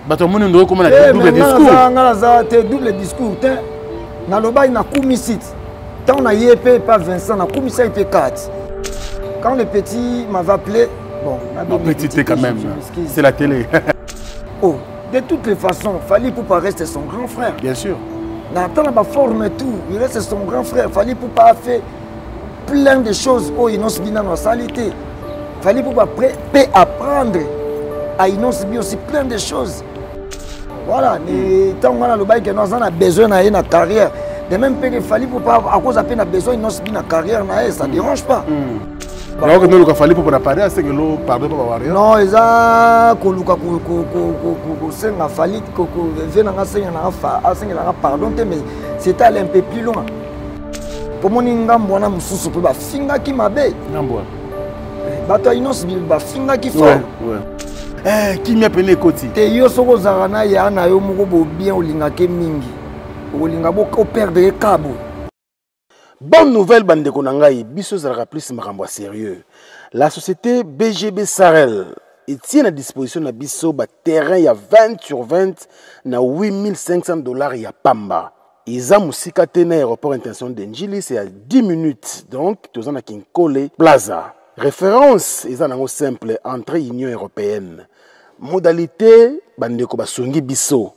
Bato amoni ndo ekoma na double discours. Nga naza te double discours te. Nalobaki nakumisi ti. Ntango naye mpe epa Vincent nakumisaki mpe kati. Quand le petit m'avait appelé, bon, non, petit te quand même, c'est la télé. Oh, de toutes les façons, Fally Ipupa reste son grand frère. Bien sûr. Na temps na forme tout, il reste son grand frère. Fally Ipupa a fait plein de choses oyo Innoss'B nano asali te. Fally Ipupa peut apprendre à Innoss'B aussi plein de choses. Voilà, ntango wana alobaki ke aza na besoin na ye na carrière. De même mpe ke Fally Ipupa akoza mpe na besoin Innoss'B na carrière na ye, ça dérange pas. Nayoki noluka Fally Ipupa na Paris asengelo pardon mpo bawario. Non, eza koluka kosenga Fally vie nanga asengelanga pardon te, mais c'est aller un peu plus loin. Pomoni ngambo wana mosusu mpe bafingaki mabe. Ngambo wana bato ya Innoss'B bafingaki fort. Kimia pene ekoti te. Yo soki ozalaka na ya na yo moko bo bien olingake mingi, okolinga operdre kabo. Bonne nouvelle bandeko na ngai, biso ezalaka plus makambo ya sérieux. La société BGB Sarel etie na disposition na biso ba terrain ya 20 sur 20 na 8500 $ ya pamba. Eza mosika te na aéroport international de Ndjili, c'est à 10 minutes. Donc toza na Kinkole Plaza. Référence eza nango simple, entrée Union européenne. Modalité bandeko basongi biso.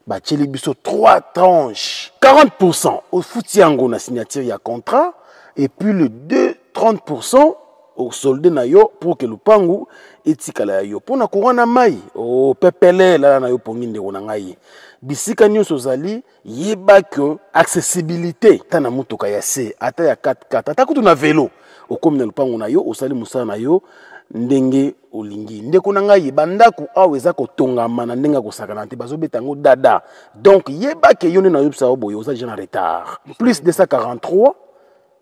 Batieli biso 3 tranches. 40% ofuti yango na signature ya contrat et puis le 2 30% au solde na yo pour que lupangu etikala ya yo. Pona courant na mai, oh pepele lala na yo pongi ndeko na ngai. Bisika nyonso ozali, yeba que accessibilité ta na mutuka ya C, ata ya 4x4, ata kutu na vélo, okomi na lupangu na yo, osali mosala na yo ndenge olingi. Ndeko na ngai, bandako awa eza kotongama na ndenge ya kosakana te, bazobeta yango dada. Donc yeba ke yo nde nayebisa yo boye, oza déjà na retard. Plus 243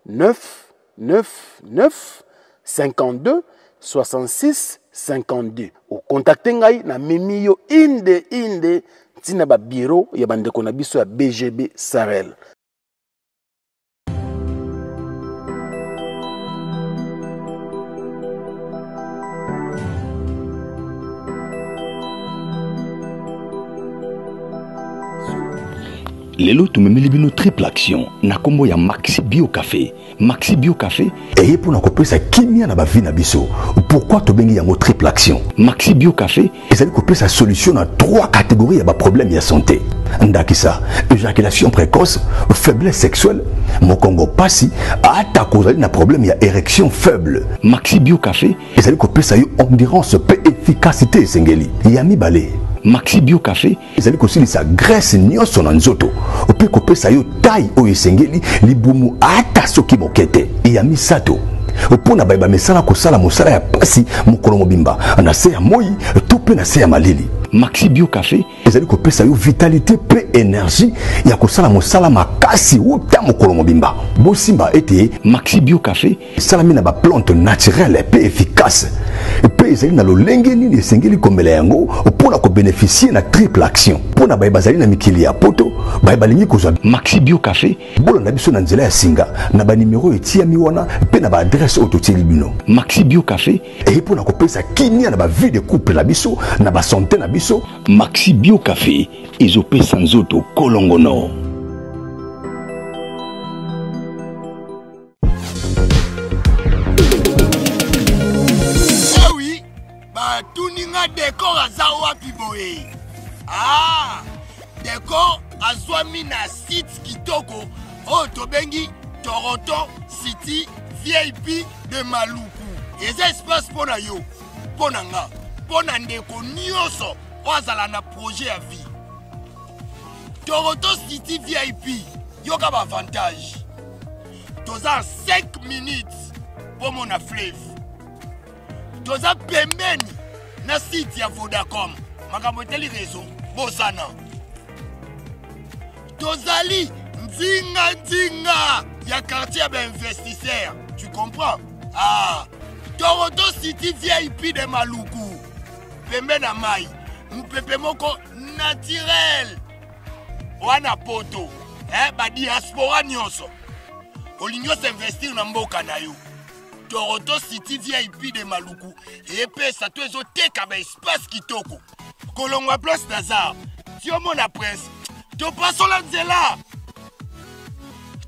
9 9 9 52 66 52. Ocontacte ngai na memi yo inde inde ntina ba bureau ya bandeko na biso ya BGB Sarel. Lelo tumemeli bino triple action na kombo ya Maxi Bio Café. Maxi Bio Café eye mpona kopesa kimia na bavi na biso. Pourquoi tobengi yango triple action? Maxi Bio Café ezali kopesa solution na 3 catégories ya baproblème ya santé. Ndakisa, éjaculation précoce, faiblesse sexuelle, mokongo pasi, ata kozali na problème ya érection faible. Maxi Bio Café ezali kopesa yo endurance pe efficacité esengeli. Ya mibale, Maxi Bio Café ezali kosilisa graisse nyonso na nzoto pe kopesa yo taille oyo esengeli, libumu ata soki moke te. Ya misato, mpona bayeba misala kosala mosala ya pasi mokolo mobimba na se ya moi to pe na se ya malili. Maxi Bio Café ezali kopesa yo vitalité pe énergie ya kosala mosala makasi uta mokolo mobimba. Bosimba ete Maxi Bio Café esalami na ba plante naturelle pe efficace pe ezali na lolenge nini esengeli komela yango mpona kobénéficier na triple action. Mpona baye bazali na mikili ya poto, baye balingi kozwa Maxi Bio Café, bolanda biso na nzela ya singa na ba numéro etiami wana pe na ba adresse oyo totieli bino. Maxi Bio Café eye mpona kopesa kimia na ba vie de couple na biso, na ba santé na biso. Maxi Bio Café ezopesa nzoto kolongono. Eh oui, batuni nga décor aza wapi boye? Ah, décor azwami na site kitoko oyo tobengi Toronto City VIP de Maluku. Eza espace mpo na yo, mpo na nga, mpo na ndeko nyonso oyo azala na projet ya vie. Toronto City VIP, yoka ba avantage. Toza 5 minutes mpo mona fleuve. Toza pembeni na site ya Vodacom. Makambo etali réseau, bosana. Tozali nzinga nzinga ya quartier ya ba investisseurs. Tu comprends? Ah, Toronto City VIP de Maluku. Pembe na mai, mupepe moko naturel. Wana poto, eh, ba diaspora nyonso. Olingi osinvestir na mboka na yo. Toronto City VIP de Maluku epesa to ezoteka ba espace kitoko. Kolongwa place Nazar ti omona prince, topasola nzela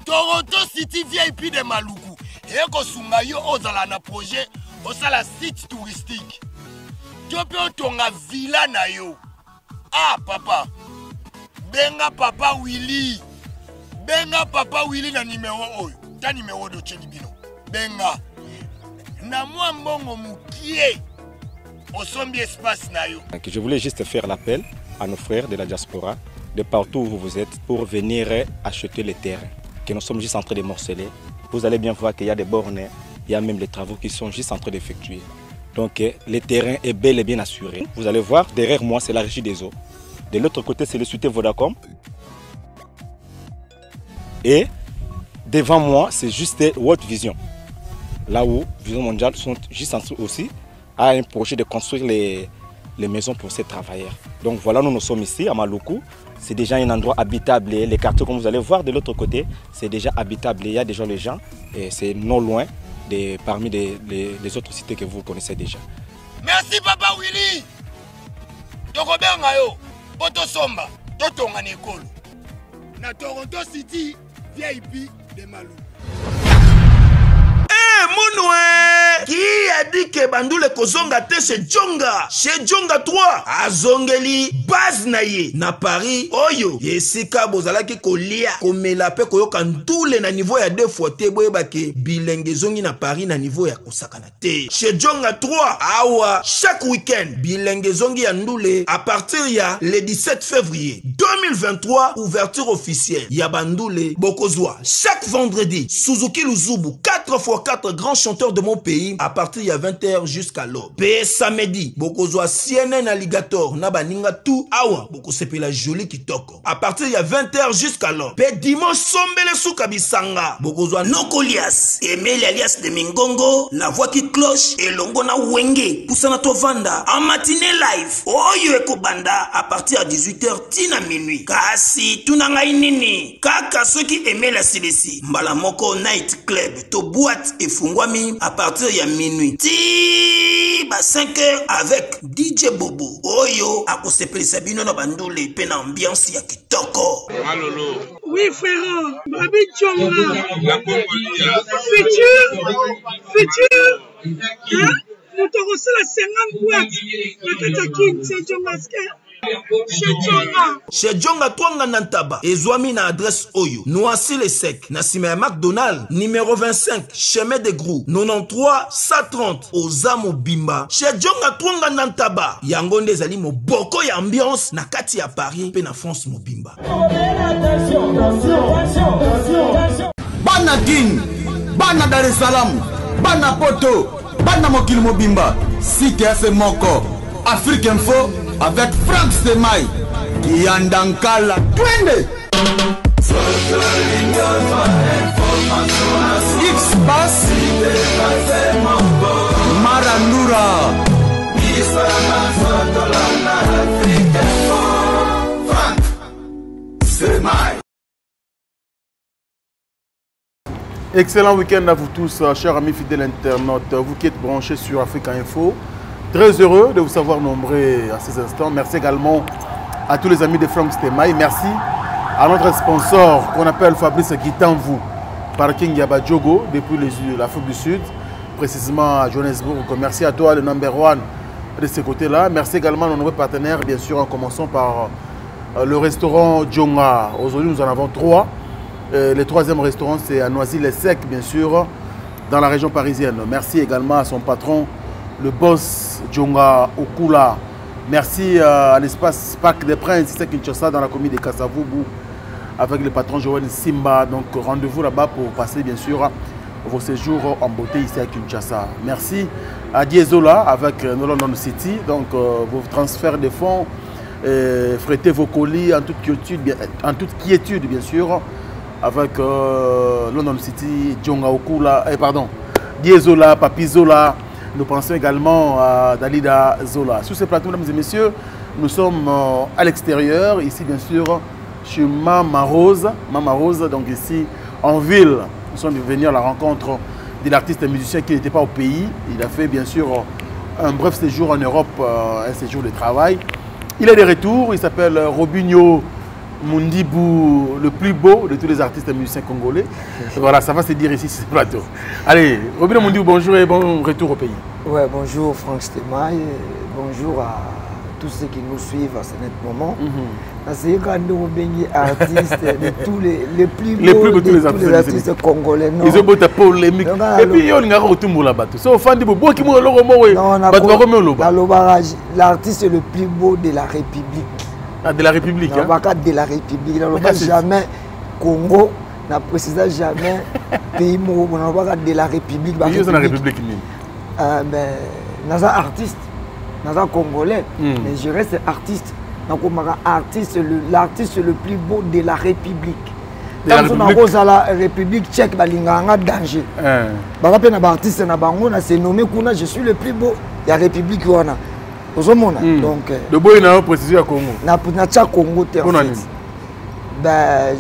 Toronto City VIP de Maluku ekosunga yo ozala na projet osala site touristique to mpe otonga villa na yo. Ah papa, benga papa Willy, benga papa Willy na numero oyo, ta numero dotyeli bino, benga na mwa mbongo mokie osombi espace na yo. Je voulais juste faire l'appel à nos frères de la diaspora, de partout où vous êtes, pour venir acheter les terrains que nous sommes juste en train de morceler. Vous allez bien voir qu'il y a des bornes, il y a même les travaux qui sont juste en train d'effectuer. Donc le terrain est bel et bien assuré. Vous allez voir, derrière moi, c'est la régie des eaux. De l'autre côté, c'est le cité Vodacom. Et devant moi, c'est juste World Vision. Là où Vision Mondiale sont juste en dessous aussi, a un projet de construire les maisons pour ces travailleurs. Donc voilà, nous, nous sommes ici à Maluku. C'est déjà un endroit habitable. Les quartiers, comme vous allez voir de l'autre côté, c'est déjà habitable. Il y a déjà les gens et c'est non loin de, parmi les autres cités que vous connaissez déjà. Merci Papa Willy. Tokobenga yo, poto somba, totonga na ekolo. Na Toronto City VIP de Maluku. Eh, munwe qui a dit que bandule kozonga te chez Djonga? Chez Djonga 3 azongeli base na ye na Paris oyo esika bozalaki kolia komela pe koyoka ndule na niveau ya 2 fois te. Boyeba ke bilenge ezongi na Paris na niveau ya kosakana te. Chez Djonga 3 awa chaque week-end bilenge ezongi ya ndule à partir ya le 17 février 2023, ouverture officielle ya bandule. Bokozwa chaque vendredi Suzuki Luzubu 4x4 grands chanteurs de mon pays à partir ya 20h jusqu'à l'aube. Pe samedi bokozwa CNN Alligator na baninga tout awa bokosepela joli kitoko à partir ya 20h jusqu'à l'aube. Pe dimanche sombele suka bisanga bokozwa Nokolias Emeli alias de Mingongo la voix qui cloche elongo na Wenge pusana tovanda en matinée live oyo ekobanda à partir ya 18h tina minuit. Kasi tuna ngai nini kaka soki Emeli asilisi mbala moko night club to boîte efungwami à partir ya minuit ti ba 5h avec DJ Bobo oyo akosepelisa bino na bandule pe na ambiance ya kitoko. Malolo. Oui frère, Babi Djonga. Futur, futur, hein? Moto akosala 50 boîte na kati ya Kin, c'est Djonga Chez Djonga. Chez Djonga Twanga na Ntaba ezwami na adresse oyo Noisy-le-Sec na sima ya McDonald numéro 25 chemin de Grou 93 130 oza mobimba. Chez Djonga Twanga na Ntaba yango nde ezali moboko ya ambiance na kati ya Paris pe na France mobimba. Bana Kin, bana Dar es Salaam, bana Poto, bana mokili mobimba, site ya se moko Afrique Info avec Franck Semay Kiyanda Nkala twende X Bass Marandura Excellent week-end à vous tous, chers amis fidèles internautes, vous qui êtes branchés sur Africa Info. Très heureux de vous savoir nombreux à ces instants. Merci également à tous les amis de Franck Stemay. Merci à notre sponsor qu'on appelle Fabrice Guitanvou, parking Yabadjogo depuis l'Afrique du Sud, précisément à Johannesburg. Merci à toi, le number one de ce côté-là. Merci également à nos nombreux partenaires, bien sûr, en commençant par le restaurant Djonga. Aujourd'hui, nous en avons 3. Le troisième restaurant, c'est à Noisy-le-Sec, bien sûr, dans la région parisienne. Merci également à son patron, le boss Djonga Okula. Merci à l'espace Parc des Princes, ici à Kinshasa, dans la commune de Kasavubu, avec le patron Joël Simba. Donc rendez-vous là-bas pour passer, bien sûr, vos séjours en beauté ici à Kinshasa. Merci à Diezola avec nos London City. Donc vos transferts de fonds, frétez vos colis en toute quiétude, bien, en toute quiétude, bien sûr, avec London City, Djonga Okula, pardon, Diezola, Papi Zola. Nous pensons également à Dalida Zola. Sur ce plateau, mesdames et messieurs, nous sommes à l'extérieur, ici bien sûr, chez Mama Rose. Mama Rose, donc ici en ville. Nous sommes venus à la rencontre de l'artiste et musicien qui n'était pas au pays. Il a fait bien sûr un bref séjour en Europe, un séjour de travail. Il est de retour, il s'appelle Robinho Mundibu, le plus beau de tous les artistes et musiciens congolais. Voilà, ça va se dire ici sur ce plateau. Allez, Robinho Mundibu, bonjour et bon retour au pays. Ouais, bonjour Franck Stemaï, bonjour à tous ceux qui nous suivent à ce net moment. Mm -hmm. Parce que nous artistes de tous les, les plus beaux, les plus beaux de tous les tous les artistes congolais. Non. Ils ont beau polémique. Et puis, ils ont une bateau. So, fandi bo boki mo loko mo we. Bato ba komi oloba. L'artiste le plus beau de la République. Ah, de la République. Hein? de la République. Nalobaka jamais Congo, na précisa jamais pays moko nalobaka de la République. Ba République. République nini? Euh, ben, naza artiste, naza congolais, mm. mais je reste artiste. Nakomaka artiste, l'artiste le plus beau de la République. ntango nakozala république tchèque balingaka nga danger eh. baza mpe na baartiste na bango na se nomme kuna je suis le plus beau ya république wana ozomona hmm. donc euh, loboyi na yo précision ya congo natya congo te en fait ben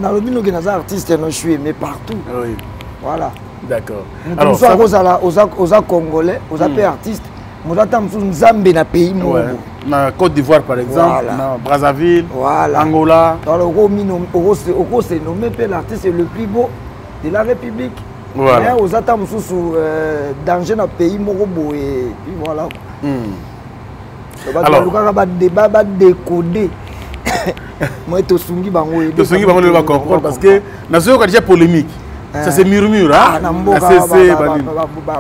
nalobi noki naza artiste no je suis aimé partout ah oui. voilà d'accord moto mosusu akozala oza congolais oza mpe hmm. artiste moto ata mosusu nzambe na pays moko na côte d'ivoire par exemple voilà. na brazzaville voilà. angola alors okose nomme mpe l'artiste le plus beau de la république voilà. mais oza ata mosusu euh, danger na pays moko boye puis voilà hmm. bato balukaka badeba badekode moi tosungi bango tosungi bango lelo bacomprendre parce que nazoyoka déjà polémique ça se murmure ah, na mboka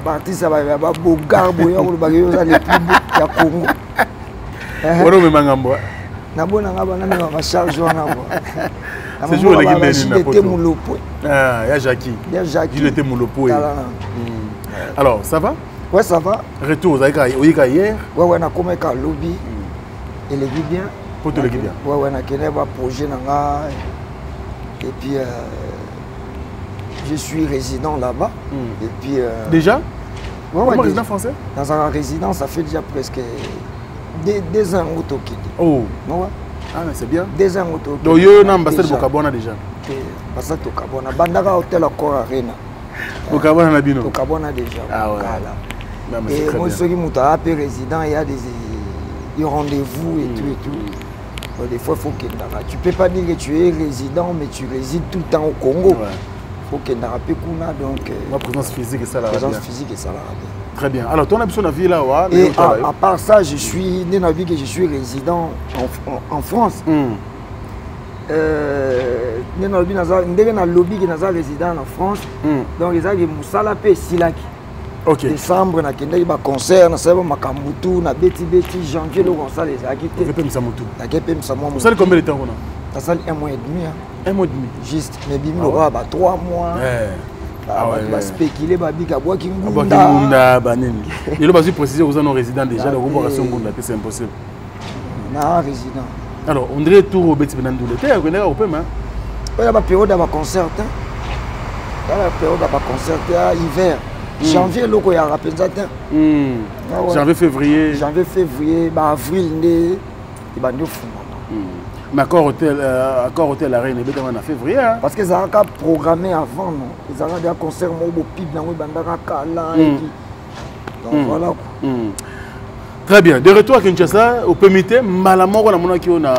baartiste babogar boye akolobaka yo oza le plus beau ya congo wana omema ngambo nabona nga bana mema bacharge wana séjour eleki ndeni na poto mulopwe ah, ya jackie ya jackie jdt mulopwe hmm. alors ça va ouais ça va retour ozalaki oyika hier ouais ouais nakomaka lobi hmm. eleki bien poto eleki bien ouais ouais nakende ba projet na nga et puis euh, je suis résident là-bas mm. et puis euh, déjà ouais, ouais, résident français dans un résident ça fait déjà presque deux, deux ans ngo tokende oh ouais. ah mais c'est bien deux ans ngo tokende donc yo na ambassade bokabwana déjà te ambassade tokabwana bandaka hotel accord arena bokabwana na bino tokabwana déjà ah ouais. kala et moi soki moto aya mpe résident ya des, des rendez-vous et mm. tout et tout mm. Donc, des fois il faut kendaka tu peux pas dire que tu es résident mais tu résides tout le temps au Congo ouais. faut kendaka mpe kuna donc euh, ma présence physique esalaka présence physique esalaka bien Très bien. Alors, ton ambition vie là, ouais, Et à, à part ça, je suis né dans la vie que je suis résident en, en, en France. Mm. Euh, nde nalobi naza ndenge nalobi ke naza résident na France mm. donc ezalaki mosala mpe esilaki okay. décembre nakendaki baconcert nasali ba makambo tu nabetibeti janvier eloko kosala ezalaki te pemisa motu nake pemisa mwa osali combien de temps kuna nasali un mois et demi hein. Un mois et demi. Juste, mais bimi lokola ba 3 mois. Eh. Ah bato baspécule babika abwaki ngunda ngunda banini lelo bazwi préciser oza no résident déjà donc obwaka so ngunda te c'est impossible na résident alors on dirait tour obeti mpena ndule te okendaka kopema oyo baperiode ya baconcert te tala période ya baconcert te ya hiver hmm. janvier eloko eyaka mpenza te hmm. ah janvier février janvier février baavril nde ebandi ofungama hmm. mais accord hôtel euh, accord hôtel arena ebetama na février hein? parce que ezalaka programmé avant non ezalaka deja concert moko bopibe nango ebandaka kala mm. et puis donc mm. voilà quoi mm. très bien de retour à kinshasa opemi te mbala moko namonaki yo na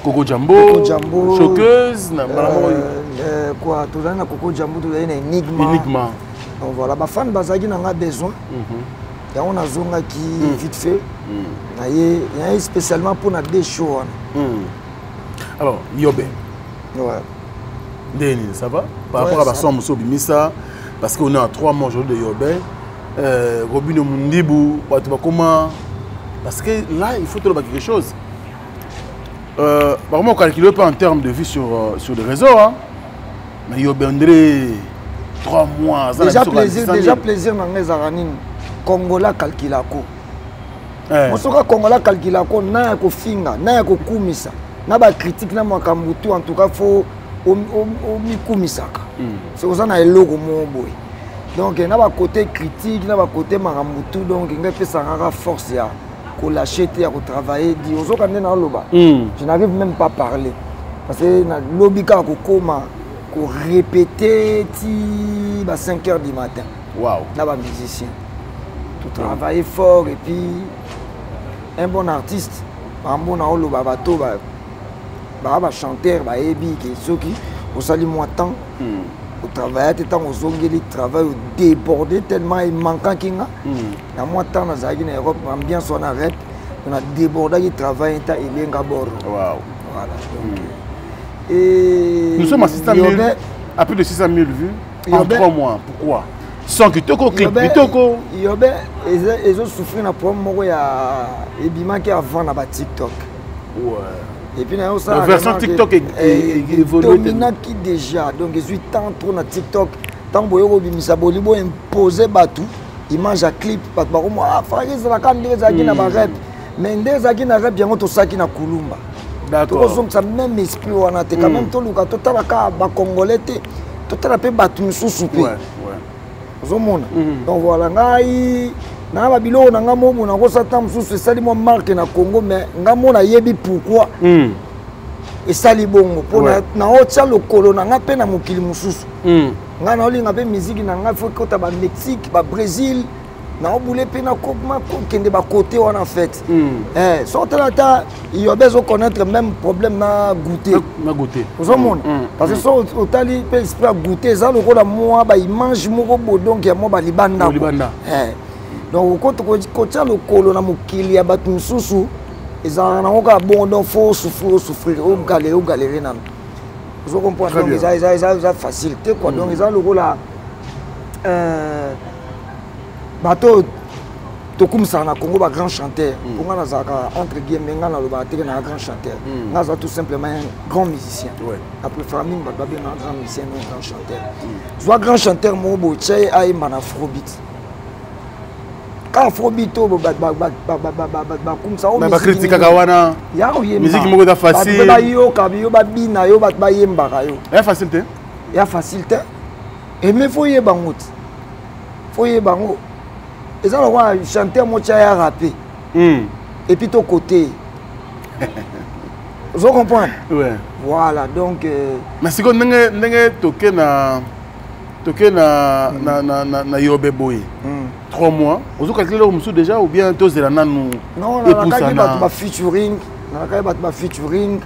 Coco Jambo, Coco Jambo choqueuse, na mbala moko euh, euh, quoi tozali na Coco Jambo tozali na Enigma. Enigma. Donc voilà, ba fan bazalaki na nga besoin. Mm -hmm. yango nazongaki mm. vite fait mm. naye naye spécialement mpo na deux show wana mm. alors yobe ouais. ndenge nini ça va par rapport à bason mosusu obimisa parce qu'on est à trois mois aujourd'hui de yobe euh, robino mundibu bato bakoma parce que là il faut toloba quelque chose euh, bakoma ocalcule pas en termes de vie sur, euh, sur les réseaux hein. Mais yo Bendre, 3 mois. Déjà plaisir, déjà plaisir na ngai ezalaka nini? Congolais calculako. Eh. Mosoka Congolais calculako na ya kofinga, na ya kokumisa, na ba critique na makambo tout en tout cas faut omikumisaka. Hmm. Soki oza na eloko moko boye. Donc na ba côté critique, na ba côté makambo tout donc ngai epesaka kaka force ya kolâcher te ya kotravailler di ozoka nde naoloba. Hmm. Je n'arrive même pas à parler. Parce que na lobi kaka kokoma korépéter ti ba 5 heures du matin. Wow. Na ba musicien. To travailler fort et puis un bon artiste. Makambo na oloba bato ba ba ba chanteur bayebi ke soki osali mwa temps otravailla te, ntango ozongeli travail odéborde tellement emankaki nga na mwa temps nazalaki na Europe, ambiance wana rep na débordaki travail nta elenga boro. Voilà, donc et Nous sommes à 600 000, à plus de 600 000 vues en 3 mois. Pourquoi? Sans kitoko, clip kitoko. Yobe ezosouffrir na problème moko ya ebimaki avant na batiktok. Et puis na la version TikTok évolué déjà, donc ezwi temps trop na TikTok. Ntango boye kobimisa boli boimpose bato image ya clip, bato bakomo ah, Faki ezalaka ndenge ezalaki na barep, mais nde ezalaki na rep yango tosalaki na Kulumba, tokozongisa même esprit wana te quand même. Toluka totala kaka bacongolais te, totala mpe bato misusu mpe ozomona. Donc voilà, ngai naa babiloko na ngai mobo nakosala ntango mosusu esali mwa marke na Congo, mais ngai mo nayebi pourquoi esali bongo, mpo naotya lokolo na ngai mpe na mokili mosusu. Ngai naolinga mpe miziki na ngai fo ekota baMexique, baBrésil, naobule mpe nakokende bakote wana. En fait, so otala ata Yobe ezoconnaître même problème na goûter. Na goûter. Ozomona, parce que so otali mpe esprit ya goûter eza lokola mwa baimage moko bo, donc ya mwa balibanda. Donc kotia lokolo na mokili ya bato mosusu ezalaka nango kaka bongo. Donc faut osouffrir, osouffrir, ogalere, ogalere nano, ozo comprendre. Donc eza facile te quoi. Donc eza lokola bato tokumisaka na Congo, bagrand chanteur. Mpo nga nazalaka entre guillemets, nga nalobaka teke naa grand chanteur, nga aza tout simplement un grand musicien. Na préfère mingi bato babengaka grand musicien, non grand chanteur. Zwa grand chanteur moko boye, tia ye ayemba na afrobeat, ka afrobeat oyo bakumisa. Bakritikaka wana. Ya musique moko eza facile. Bayoka yo, babina yo, bato bayembaka yo. Ya facile te. Ya facile te, eme fo yeba yango te, fo yeba yango. Eza lokola chanteur motya ya rape et puis to côté, ozo comprendre. Voilà, donc Mais sikoyo ndenge toke na Yobe boye, 3 mois, ozocalcule eloko mosusu déjà ou bien tozela nanu? Non, nalakaki bato bafeaturing, nalakaki bato bafeaturing,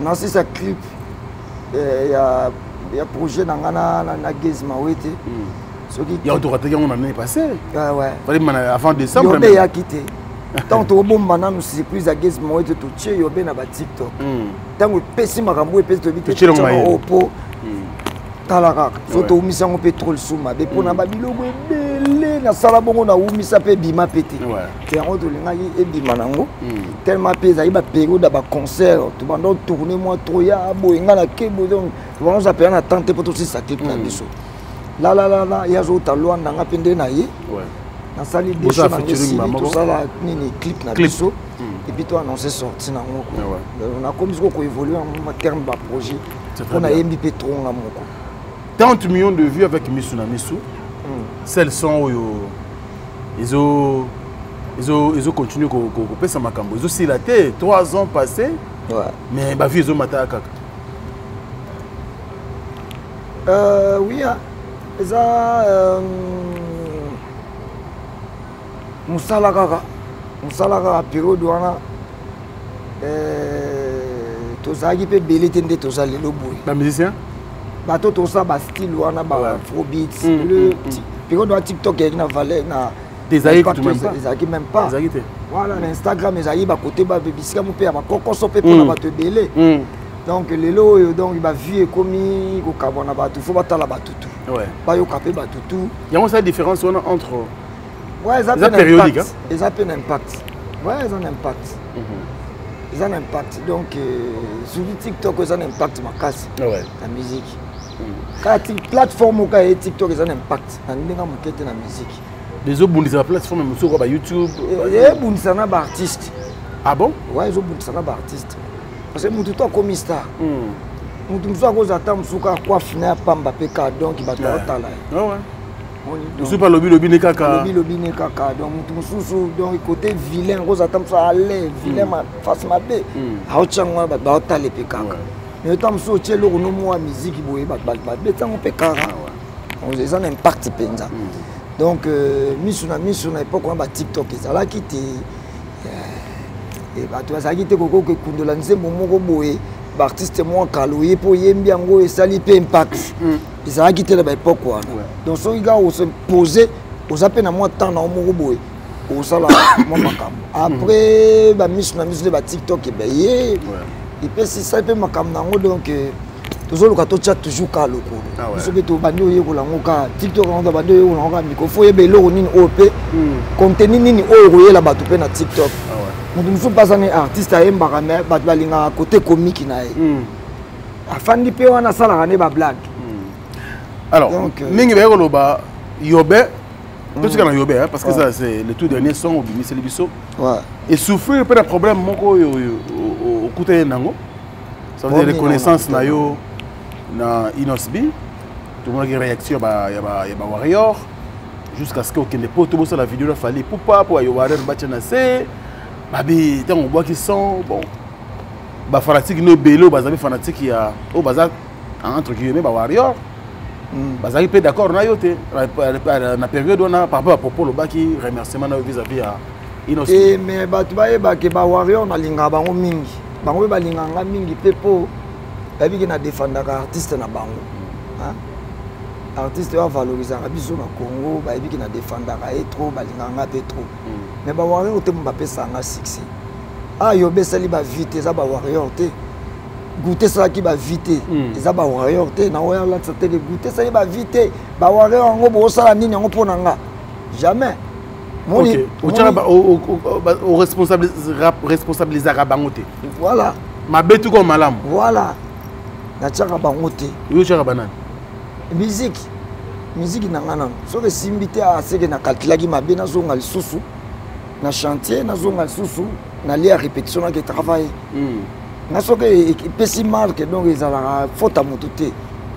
nasisa clip ya projet na nga na Gaz Mawete. Soki yango tokataki yango na année passée. Ouais. Avant décembre. Yobe eyaki te. Ntango tokobomba nanu surprise ya Gaz Mawete, totie Yobe na batiktok. Ntango epesi makambo epesi, toyebi te oyo po tala kaka so towumisa yango mpe trop lisusu mabe mpona babiloko ebele nasala bongo, nawumisa mpe ebima mpe te. Te, yango tolingaki ebima nango tellement mpe ezali bapériode ya baconcert, tobanda otourne mwa trop ya boye, ngai na kebo. Donc tobanda ozala mpenza na temps te mpo tosisa clip na biso. Lalalala, ye azouta Lwanda, nga mpe nde na ye nasali desho nango esili, tosala nini, clip na biso et puis to annonce sorti nango. Nakomi siko koévolue yango terme baprojet mpo nayembi mpe trop nga moko. 30 millions de vues avec Misu na Misu, celles sont oyo ezo ezo ezo continue kopesa makambo, ezosila te. 3 ans passé, mais bavue ezomataka kaka. Oui, eza mosala kaka, mosala kaka. Periode wana tozalaki mpe ebele te nde toza lelo boye. Bamusicien. Bato tosala bastyle wana, baafrobeat. Periode wana TikTok eyaki na valeur na ezalaki même pas. Voilà, na Instagram ezalaki bakote bisika mo mpe ya bakokoso mpe mpona bato ebele. Donc lelo oyo, donc bavue ekomi kokabwa na bato, fo batala bato tu, bayoka mpe bato tu. Yango osala différence wana entre Ouais, eza mpe périodique. Eza mpe na impact. Ouais, eza na impact, eza na impact. Donc surtout TikTok eza na impact makasi na musique. Kaka plateforme oka ye TikTok eza na impact na ndenge moke te na musique. Ezobundisa baplateforme mosusu kwa baYouTube. Ebundisa na baartiste. Ah bon? Ouais, ezobundisa na baartiste parce que motu to akomi star, motu mosusu akozala ata mosusu kaka coiffe na ya pamba mpe kaka, donc bato baotala ye. Mosusu mpe alobi lobi ne kaka. Alobi lobi ne kaka. Donc motu mosusu, donc côté vilain, akozala ata mosusu ale vilain face mabe, aotyango wana, bato baotala mpe kaka. Mais ota mosusu otie eloko no mwa miziki boye, bato babetango mpe kaka, eza na impact mpenza. Donc misu na misu na époque wana batiktok ezalaki te. E bato bazalaki te kokoka ekundola nzembo moko boye baartiste mwa kala oye mpo oyembi yango esali mpe impact hmm. ezalaki te na baepoke wana donc soki kaka ose pose oza mpe na mwa temps na yo moko boye osala mwa makambo après bamisu na misu nde batiktok ebeye epesi sali mpe makambo na yango donc euh, tozoluka totya toujours kaka lokolo ah biso mpe tobandi oyekola yango kaka tiktok yango tobandi oyekola yango kaka miko fo oyeba eloko nini oyo mpe hmm. contenu nini oyo okoyela bato mpe na tiktok ah moto mosusu mpe aza ne artiste ayembaka me bato balingaka kote komiki na ye hmm. afandi mpe wana asalaka nde bablague hmm. alors euh, mingi baye koloba yobe totika na yobe parce que ça c'est le tout dernier son obimiseli biso esouffrir mpe na problème moko oyo okutani nango ça veut dire reconnaissance na yo na Innosby tomonaki réaction ya ba warrior jusqu'à ce que okende poto bosala video na Fally Ipupa mpo bayo warrior batya na se babi ntango obwaki son bon bafanatike no ebele oyo bazali fanatike ya oyo baza entre guillemets ba warrior hmm. bazalaki mpe d'accord na yo te na période wana par rapport ya propos olobaki remerciement na yo vis-à-vis ya Innoss'B eh, mais bato bayebake ba warrior nalingaka bango mingi bango mpe balingaka nga mingi mpe mpo bayebi ke na defendaka artiste na bango artiste oyo avalorisaka biso na congo bayebi ke na defendaka ye trop balingaka nga mpe trop mm. mais bawarrior te mo bapesaka nga succès ayo ah, besali bavie te eza bawarrior te goute esalaki bavie te mm. eza bawarrior te na oyo alatisa te ke goute esali bavie te bawarrior yango bosala nini yango mpo na nga jamais moni oresponsabilisaka bango te voilà mabe tuko malamu voilà natiaka bango te yo otiaka banani miziki miziki na ngai nano soki esimbi te aseke na calculaki mabe nazonga lisusu na chantier nazonga lisusu na lia répétition nake travaille hmm. nga soki epesi marke donc ezalaka faute ya moto te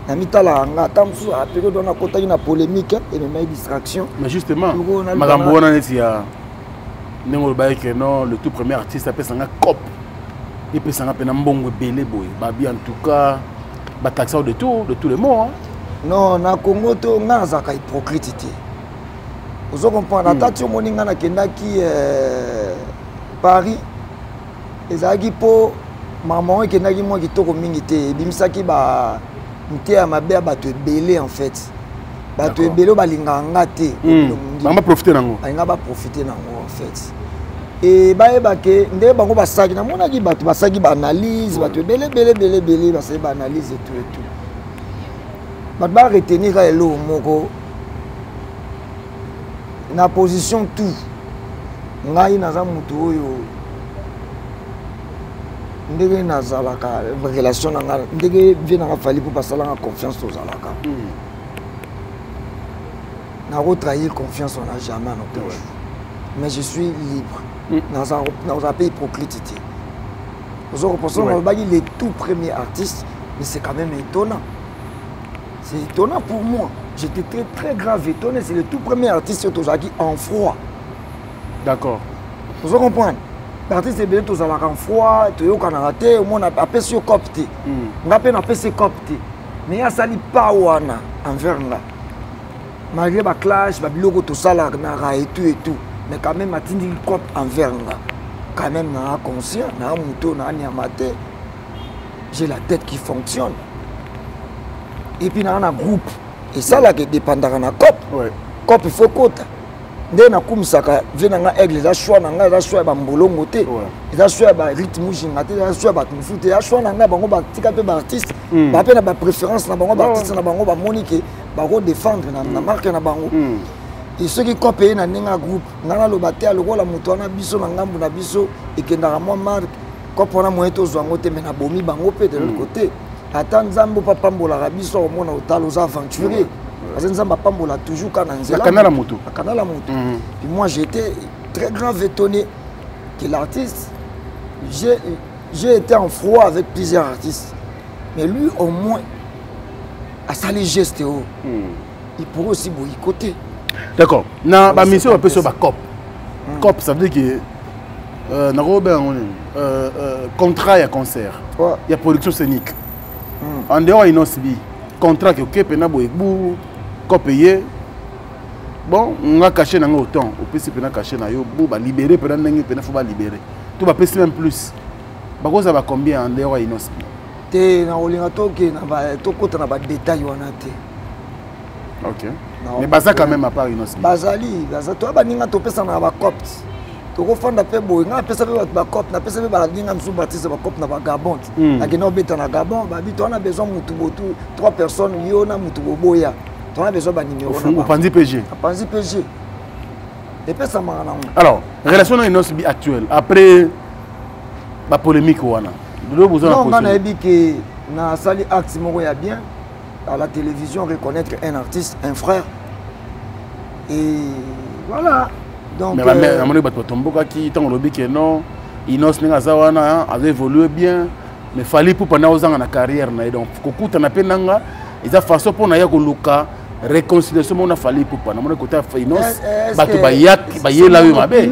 namitalaka nga ata mosusu ah, periode wana akotaki na polémique ememaki distraction mais justement makambo wana neti ya ndenge olobaki ke non le tout premier artiste apesa nga cop epesa nga mpena mbongo ebele boye babi en tout cas bataxa de tout de tous les mots hein. non na congo to nga nazalaka hypocrite te ozo comprendre ata hmm. ti omoni nga nakendaki euh, paris ezalaki mpo makambo yango ekendaki mwa kitoko mingi te ebimisaki ba nteya mabe ya bato ebele en fait bato ebele oyo balingaka nga te hmm. bango baprofite nango balinga baprofite nango en fait e bayeba ke ndenge bango basalaki namonaki bato basalaki baanalyse bato ebele ebele ebele ebele basali baanalyse etout etout bato baretenir kaka eloko moko na position tout ngai naza motu oyo ndenge nazalaka relation na ngai ndenge vie nanga fali mpo basalanga confiance tozalaka hmm. nakotrahir confiance wana jamais en aucun jour mais je suis libre hmm. nazala mpe hypocrite te ozo repense nalobaki les tout premiers artistes mais c'est quand même étonnant C'est étonnant pour moi. J'étais très, très grave étonné. C'est le tout premier artiste qui en froid. D'accord. Vous comprenez L'artiste ebele tozalaka en froid, toyokanaka te, omona apesi yo cop te. Hmm. Nga mpe napesi cop te. Mais asali pas wana envers nga. Malgré ba clash, ba biloko tosalaka et tout et tout. Mais quand même atindi cop envers nga. Quand même na conscient, na moto, na nyama te. J'ai la tête qui fonctionne. Et puis na na groupe esalaka edépendaka na cop. Ouais. Cop il faut kota. Nde nakumisaka vie na nga aigle eza choix na nga eza choix ya bambolongo te eza choix ya barythme mujinga te eza choix ya bato mosusu te eza choix na nga bango batika mpe baartiste mm. ba mpe na bapréférence na bango baartiste na bango bamoni ke bakodefendre na, na marke na bango mm. e soki cop eye na ndenge ya groupe nga naloba te lokola moto wana biso na ngambo na biso ekendaka mwa marke kopo wana moyen tozwa yango te me nabomi bango mpe de l'autre mm. côté ata nzambe mpo apambolaka biso akomona otala oza aventurier parce que nzambe apambola toujours kaka na nzela akanala moto akanala moto mm. puis moi j'étais très grave étonné que l'artiste j'ai été en froid avec plusieurs artistes mais lui au moins asali geste oyo mm. il pourrait aussi boycotter d'accord na bamission bapesi yo bacop mm. cop ça veut dire que euh, nakobenga yango nini euh, euh, contrat ya concert ouais. ya production scénique mm. en dehors ya inosbi contrat ke oke mpena boye bu cop eye bon nga cachet na nga autant opesi mpena cachet na yo bu balibere mpena ndenge mpena fo balibere. To bapesi même plus. Bakozala ba combien en dehors ya Innoss'B? Te, nakolinga tokota na badetail wana te. Ok. Mais baza quand même à part Innoss'B. Bazali, baza toya baninga topesana na bacopte. Tokofanda mpe boye, ngai napesa mpe bato bacope, napesa mpe baninga mosusu batise bacope na bagabon. Nakenda kobeta na Gabon, babi toza na besoin mutu botu trois personnes, yo na mutu boboya, toza na besoin banimero. Opanzi PG. Apanzi PG. Epesamaka nango. Alors, relation na Innoss'B actuelle après ba polémique wana. Lelo boza na Non, nga nayebi ke nasali acte moko ya bien à la télévision, reconnaître un artiste, un frère. Et voilà. Donc, mais namoni bato batombokaki ntango olobi ke non, Innoss ndenge aza wana aza évolue bien, mais Fally Ipupa na ozanga na carrière na ye, donc kokutana mpe nanga eza façon mpo na ye koluka réconciliation moko na Fally Ipupa. Namoni kota Innoss bato bayela oyo mabe,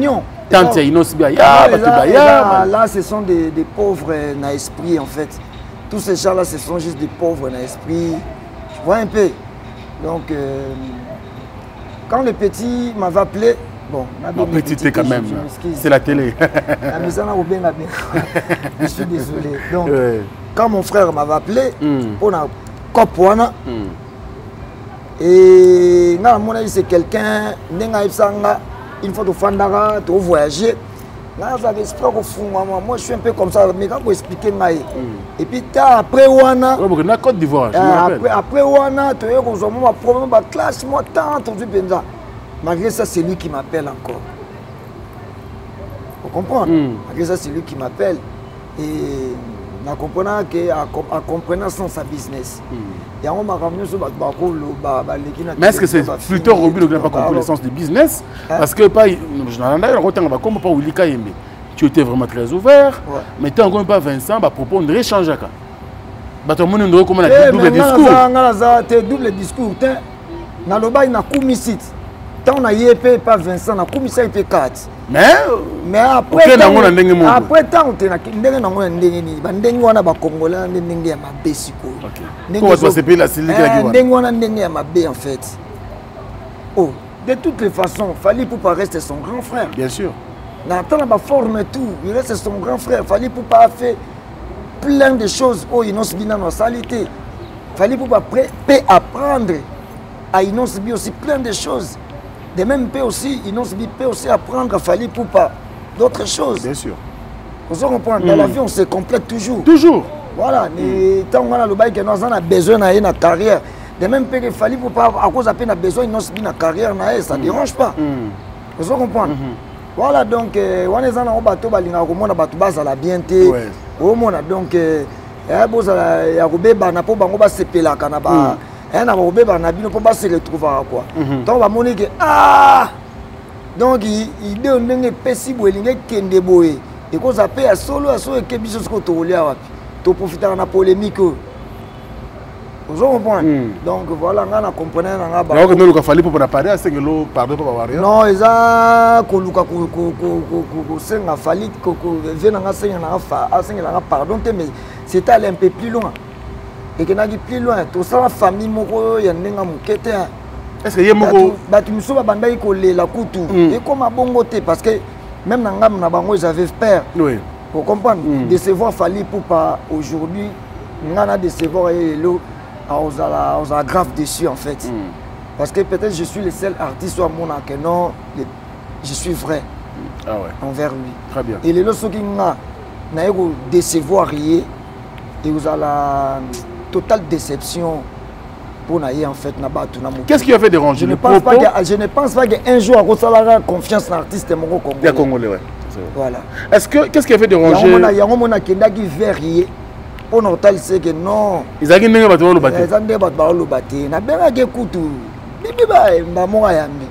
tante ya Innoss bi aya, bato baya. Là, ce sont des pauvres na esprit, en fait. Tous ces gens là, ce sont juste des pauvres na esprit, tu vois un peu. Donc quand le petit m'avait appelé, bon, non, petit quand même, c'est la télé. Je suis désolé. Donc, ouais. Quand mon frère m'avait appelé, pour la cop wana, et nga mon avis c'est quelqu'un, ndenga yebisanga, une fois tofandaka, to voyager, nga azalaka esprit kofungwama. Moi je suis un peu comme ça, mais quand expliquer ngai. Et puis ta après wana, na Côte d'Ivoire, je me rappelle. Après wana, toye kozwa mwa problème, ba classe, moi tant tozwi mpenza. Malgré ça, c'est lui qui m'appelle encore. Vous comprenez? Malgré ça, c'est lui qui m'appelle. Et na comprenant que a comprenant sans sa business. Yango makambo nyonso bato bakoloba baleki na Mais est-ce que c'est plutôt Robi qui n'a pas compris le sens du business? Parce que pas je n'en ai pas comme pas Willy Kayembe. Tu étais vraiment très ouvert. Mais tant encore pas Vincent ba propos on échange ka. Bato moni ndo comment la double discours. Nga nga te double discours te. Naloba na kumi site. Tant na yepe pas Vincent na kumisa pe 4. Mais mais après okay, nango na ndenge moko. Après tant te na ndenge nango na ndenge nini? Ba ndenge wana ba congolais na ndenge ya mabe sikoyo. Ndenge ko sepela la siliki la kiwa. Ndenge wana ndenge ya mabe en fait. Oh, de toutes les façons, Fally Ipupa reste son grand frère. Bien sûr. Na tant ba forme tout, il reste son grand frère. Fally Ipupa a fait plein de choses oh Innoss'B na salité. Fally Ipupa peut apprendre à Innoss'B aussi plein de choses. De même peut aussi, Innoss'B peut aussi apprendre à Fally Ipupa d'autres choses. Bien sûr. On se comprend, dans la vie on se complète toujours. Toujours. Voilà, mais tant qu'on a le bail que nous avons besoin de la carrière. De même que Fally Ipupa à cause de besoin Innoss'B na carrière na ça dérange pas. On se comprend. Voilà donc on est en bateau balinga komona bato bazala bien te. Omona donc bozala ya kobebana po bango basepelaka na ba na bakobebana na bino po ba se retrouvaka quoi. Donc bamoni ke ah donc idée ndenge epesi boye elingi ekende boye ekozala pe ya solo ya solo eke biso sikoyo tokolia wapi toprofitaka na polémique oyo. Ozo comprendre? Donc voilà, nga na comprendre na nga ba. Donc no luka Fally pour na parler asengelo pardon pour ba warrior. Non, eza koluka ko ko ko ko ko ko senga Fally ko ko vie na nga senga na fa asengela nga pardon te, mais c'est aller un peu plus loin. Et que naki plus loin, to sala famille moko ya ndenga mukete. Est-ce que yemoko batu miso ba bandaki kolela kutu et comme bongo te parce que même na ngam na bango ils avaient peur. Pour comprendre, décevoir Fally Ipupa aujourd'hui, nga na décevoir ye lelo, ozala grave déçu en fait. Parce que peut-être je suis le seul artiste à mon que non, je suis vrai envers lui. Très bien. Et lelo soki nga na ye ko décevoir ye et ozala totale déception pour na ye en fait na batu na Qu'est-ce qui a fait déranger Je ne le pense pas propos? que, je ne pense pas qu'un jour akosalaka confiance na artiste moko congolais. Ya congolais, ouais. Voilà. Est-ce que qu'est-ce qui a fait déranger? Yango mona kendaki vers ye pour na c'est que non. Ezalaki ndenge bato baloba te. Eza ndenge bato baloba te. Nabengaki kutu bibi ba mba moko ayambi.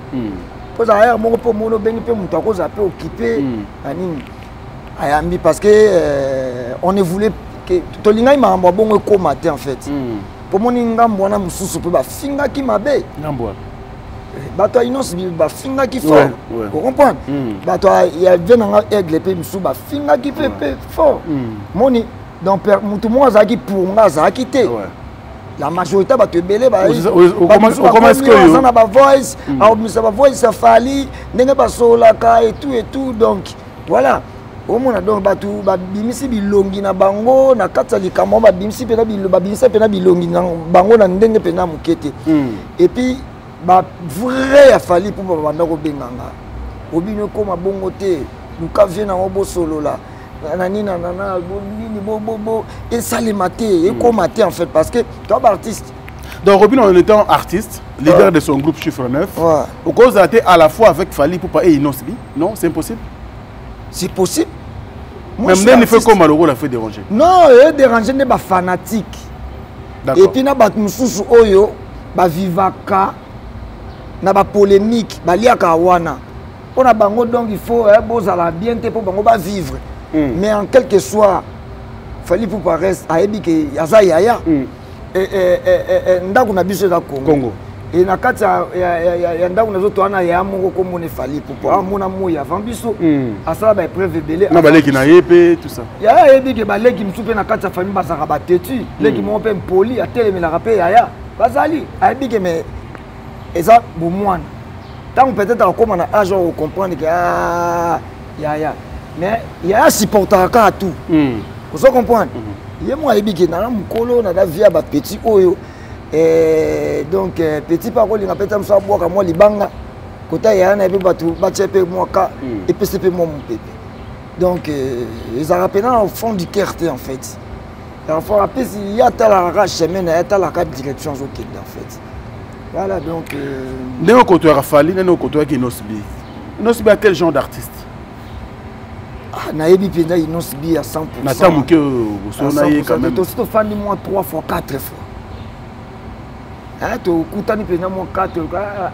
Mpo ezala ya moko mpo mona obengi mpe moto akozala mpe occupé na nini ayambi parce que on ne voulait que tolingaki makambo ya bongo ekóma te en fait. Mpo moni ngambo wana mosusu mpe bafingaki mabe. Ngambo wana. Bato ya Innoss'B bafingaki fort. Ocomprendre? Bato ya vie nanga aigle mpe mosusu bafingaki mpe fort. Moni donc motu moko azalaki pour nga azalaki te. La majorité bato ebele baza na bavoice, aobimisa bavoice ya Fally ndenge basololaka et tout et tout, donc voilà. Omona donc bato babimisi bilongi na bango na kati ya likambo, babimisi mpena babimisa mpena bilongi na bango na ndenge mpena moke te. Et puis bavrai ya Fally mpo babanda kobenga nga, obino ekóma bongo te, luka vie nango bosolola na nini na nini bo esalema te, ekóma te en fait, parce que toi baartiste. Donc Robin, en étant artiste, leader de son groupe Chiffre 9, ouais. Au cause à la fois avec Fally Ipupa et Innoss'B, non, c'est impossible. C'est possible. Moi, même il fait comme Maloro l'a fait déranger. Non, il déranger n'est pas fanatique. Et puis na bato mosusu oyo bavivaka na bapolémique, baliaka wana mpo na bango, donc il faut eh, bozala bien te mpo bango bavivre. Mais en quelque soit, Fally Ipupa reste, ayebi ke aza yaya. Ndako na biso eza Congo. E na kati ya ndako nazo toa na yaya moko komona Fally Ipupa, amona moi avant biso, asala baépreuve ebele. Na baleki na ye mpe tout ça. Yaya ayebi ke baleki mosusu mpe na kati ya famille bazalaka batetu, leki moko mpe mpoli atelemelaka mpe yaya bazali, ayebi ke mais eza bomwana. Ntango peut-être akóma na âge oyo comprendre ke ah, yaya, mais yaya supportaka kaka tout. Ozo comprendre, ye moko ayebi ke nana mokolo nana vie ya bapetit oyo. Donc petit mpe akolinga mpe ta mosu abwaka mwa libanga kota yaya na ye mpe bato batia mpe mwa ka epesi mpe mwa mopepe. Donc ezalaka mpena na fond du cœur te en fait. Enfin, apesi ye atalaka kaka chemin na ye, atalaka direction azokende en fait. Voilà, donc ndenge okotoyaka Fally, ndenge okotoyaki Innoss'B, Innoss'B a quel genre d'artiste? Ah, nayebi mpenza Innoss'B ya 100. Na ntango moke osolo na ye quand même. Tosi tofandi mwa 3 fois, 4 fois. Tokutani mpenza mwa 4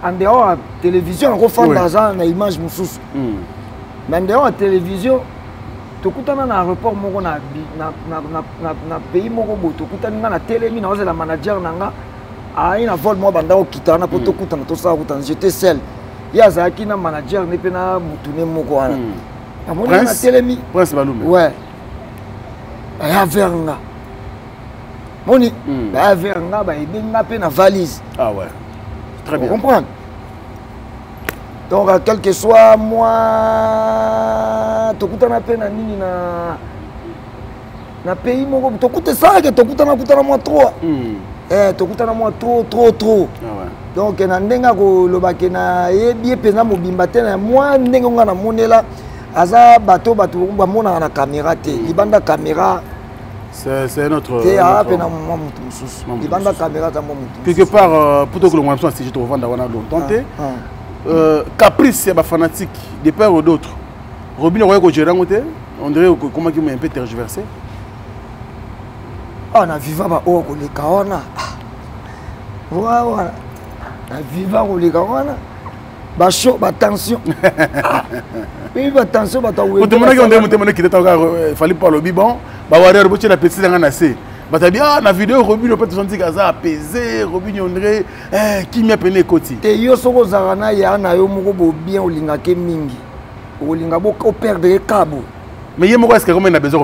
en dehors ya télévision. Akofanda aza na image mosusu, mais en dehors ya télévision tokutana na aéroport moko na pays moko boye. Tokutani, nga na telemi, naozela manager na nga ayi na vol moko, banda kokita wana mpo tokutana, tosala kutana. J'étais seul, ye azalaki na manager ne mpe na mutune moko wana. Amoni nga na telemi. Prince Balume. Ouais, baya vers nga, moni baya vers nga, bayebi nga mpe na valise. Ah ouais, très bien. Comprendre. Donc quel que soit moi, tokutana mpe na nini na pays moko, tokuta esalaka, tokutana kutana mwa 3. Tokutana mwa trop trop trop. Ah ouais. Donc na ndenge akolobake nayebi ye mpenza mobimba te. Na mwa ndenge nga namonela, aza bato bato bamonaka na caméra te, libanda caméra. C'est notre. Te, aa mpe na mwa motu mosusu libanda caméra, aza mwa motu. Quelque part, plutôt que le moyen sujet tovanda wana longtemps te, caprice ya bafanatique de part ou d'autre, Robin akoki kogérer yango te, on dirait okomaki un peu tergiversé. Ah, na viva baoyo koleka wana wana, na viva koleka wana, bashow, batension, eyi batension, bato. Otomonaki onde motema nokita taka Fally mpo alobi bon, bawarrior botiela petit nanga na se, bato abi ah na video Robin mpe tosanti aza apaisé. Robin ondre kimia pene ekoti. Te, yo soki ozalaka na ya na yo moko bo bien, olingake mingi, okolinga operdre kabo. Mais ye moko, est-ce que na besoin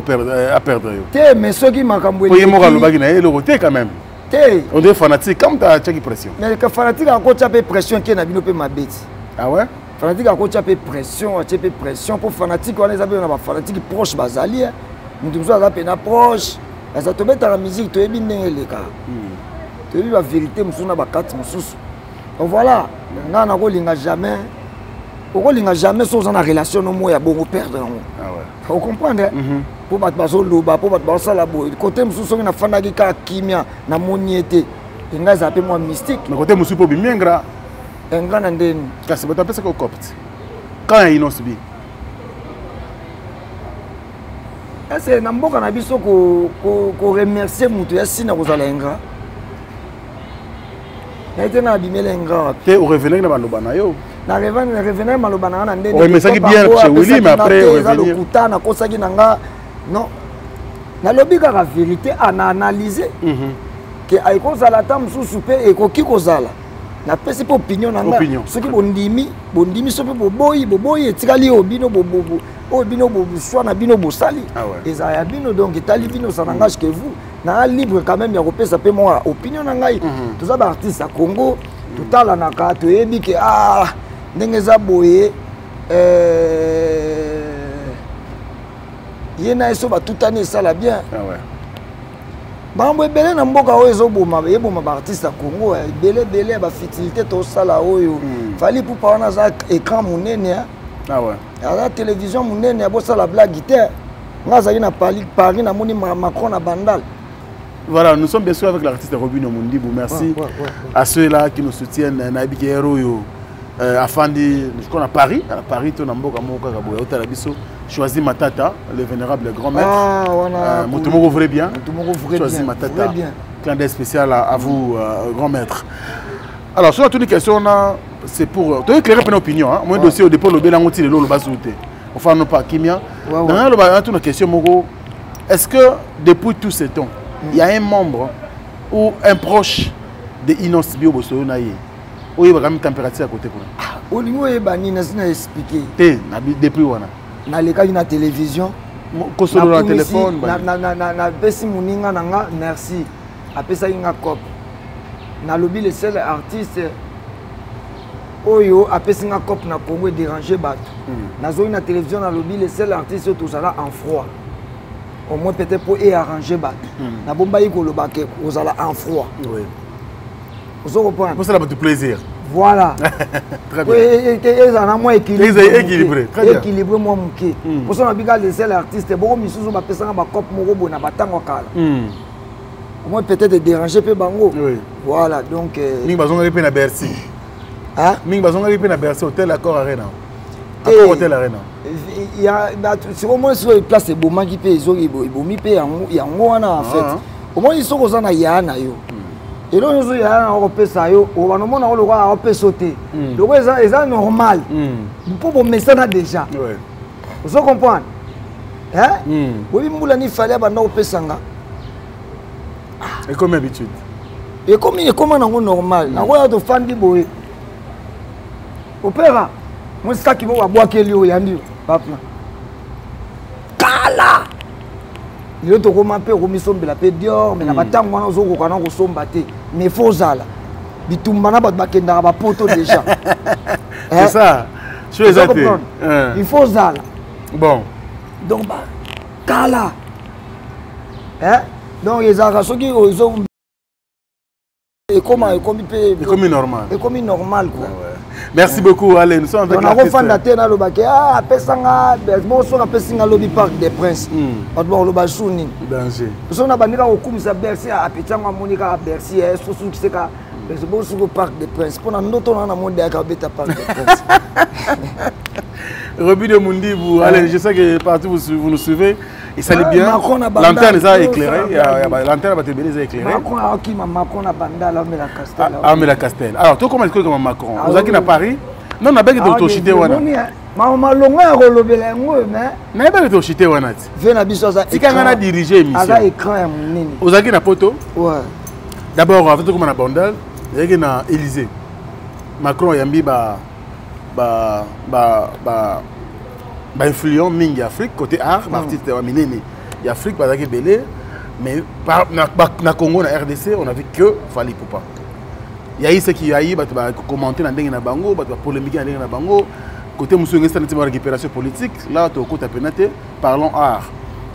aperdre yo? Te, mais soki makambo ye moko alobaki na ye eloko te quand même. Te. On dirait fanatique comme atiaki pression. Mais fanatique akotya mpe pression ke na bino mpe mabe ti. Ah ouais. Fanatique akotya mpe pression, atie mpe pression mpo fanatique wana eza mpe na bafanatique proche bazali, moto mosusu aza mpena proche, aza tobetaka musique, toyebi ndenge eleka, toyebi bavérité mosusu na bakati mosusu. Donc voilà, nga nakolinga jamais, okolinga jamais so oza na relation no moko ya bongo perdre yango. Ocomprendre, mpo bato bazoloba, mpo bato bazosala boye. Kote mosusu soki nafandaki kaka kimia, namoni ye te, enga ezala mpe mwa mystique. Mais kote mosusu mpo bimiengra. Enga na ndeni. Kasi bato apesaka okopte quand ya Innoss'B. Ese na mboka na biso koremercier moto ya nsina kozala ingrat, naye te na abimela ingrat. Te, orevenaki na baloba na yo. Na revenir maloba na nga na ndenge Oremesaki bien chez Willy, mais après eza lokuta, nakosaki na nga non, nalobi kaka vérité, ana analyse ke ekozala ata mosusu mpe ekoki kozala. Napesi mpe opinion na nga, soki bondimi bondimi, so mpe boboyi boboyi, etikali oyo bino oyo bino boswa na bino bosali ezala ya bino. Donc etali bino, ça n'engage que vous. Naa libre quand même ya kopesa mpe mwa opinion na ngai. Toza baartiste ya Congo, totalanaka, toyebi ke ah, ndenge eza boye. Ye na ye so batutani esala bien. Ah ouais. Makambo ebele na mboka oyo ezoboma eboma baartiste ya Congo ebele ebele ya bafutilité tosala oyo. Fally Ipupa wana aza écran monene. Ah ouais. Aza télévision monene ya bosala blague te. Nga azalaki na Paris, Paris namoni Macron na Bandal. Voilà, nous sommes bien sûr avec l'artiste Robinho Mundibu. Merci ouais, ouais, ouais, à ceux-là qui nous soutiennent. Nabi Keroyo, Afandi, je crois à Paris, à Paris, tout Namboka Moka Kaboya, Otalabiso, Choisi Matata, le vénérable grand maître. Ah, voilà. Moutoumoko vrai bien. Moutoumoko vrai Choisi bien. Matata. Vrai bien. Clin d'œil spécial à vous, grand maître. Alors, sur la question, c'est pour. Tu as éclairé une opinion. Hein? Moi, dossier au dépôt, le Bélango, le Lolo Bazouté. Enfin, non pas Kimia. Ouais, Dans la question, Moko, est-ce que depuis tout ce temps, il y a un membre ou un proche de Innoss'B Bosoyo Naye, où il y a une température à côté? Ah, au niveau de Bani, je n'ai expliqué. Té, depuis wana. Na lekaki na télévision. Kosolo na téléphone, Na, bani. na, na, na, na pesi muninga na nga, merci. Apesaki nga cop. Na lobi le seul artiste oyo apesi nga cop na Congo et déranger bato. Nazongi na télévision na lobi le seul artiste oyo tozala en froid. Au moins peut-être pour y arranger bato. Na bomba yi koloba ke ozala en froid. Oui. Ozo comprendre? Pour ça, ça plaisir. Voilà. Très bien. Oui, et, et, et, ça, moi équilibré. Et, et, équilibré. Très bien. Équilibré, moi, mouké. Pour ça, on a bien les seuls artistes. Bon, mais sous, on va passer un cop moro, bon, on a pas tant de Au moins, peut-être déranger peu bango. Oui. Voilà, donc. Mingi bazonga pe na Bercy. Hein? Mingi bazonga pe na Bercy, hôtel Accor Arena. Eh. Accor Hôtel Arena. Il y a, bah, c'est au moins sur les places, c'est beau, qui paye, ils ont, ils ont, ils ont mis paye en haut, il y a en haut, en fait. Ah. Au moins, ils sont aux Anna, il y a un, yo. Et là, nous, il y a un européen, ça, yo. Au moment où on a un européen sauté. Donc, ils ont normal. Pour vous mettre ça déjà. Ouais. Vous comprenez? Hein? Oui, Moulani, il fallait avoir un européen sanga. Et comme habitude. Et comme il est comme un normal. Na roya to fandi boye. Opéra. Moi c'est ça qui va boire quel yo yandi. Papa. Kala. Il est au pe komisombela pe Dior, mais na batango wana ozokoka na kosomba te. Mais faut zala. Bitumba na bato bakendaka ba poto déjà. C'est ça. Je suis Vous exact. comprenez? Hein. Il faut zala. Bon. Donc ba kala. Hein? Donc ils ont soki ozo et comment et comme pe Et comme normal. Et comme normal quoi. Ouais. Merci beaucoup Alain, nous sommes avec Donc, l'artiste. on a fait le bac, ah, pesanga, bon, on a pesinga lobby Parc des Princes. On doit le basouni. Danger. Parce qu'on a bandika au kum sa Bercy a petanga Monica à Bercy, eh, sous qui c'est ka mais bon sous au Parc des Princes. Pour notre on a mon derrière beta Parc des Princes. Robinho Mundibu, Ouais. allez, je sais que partout vous nous suivez. Et ça allait Ouais, bien. Macron a bandal, L'antenne est tout éclairée. ça, Il y a, il y a, blague. l'antenne a été éclairée. Macron a qui Macron a bandal, mais la Castel. Ah, mais la Castel. Alors, toi, comment est-ce que comme Macron? Ah, Vous avez oui. à Paris? Non, on a bien Ah, que chité mais wana. moni, hein. Ma ma longa ya kolobela yango, mais Na bien que chité wana. Viens na biso aza Tika nga na diriger émission. Aza écran ya monene. Ozaki na poto? Ouais. D'abord, avant comme na bandal, ezaki na Élysée. Macron yambi ba ba ba ba ba influent mingi Afrique côté art, ba artiste ya minene. Ya Afrique bazaki belé, mais par, na, ba, na Congo na RDC, on avait que Fally Ipupa. Il y a eu ce qui a eu, ba, ba commenter na ndenge na bango, ba, ba polémique na ndenge na bango. Côté musu ngesta neti ba récupération politique, là to kota penate, parlons art.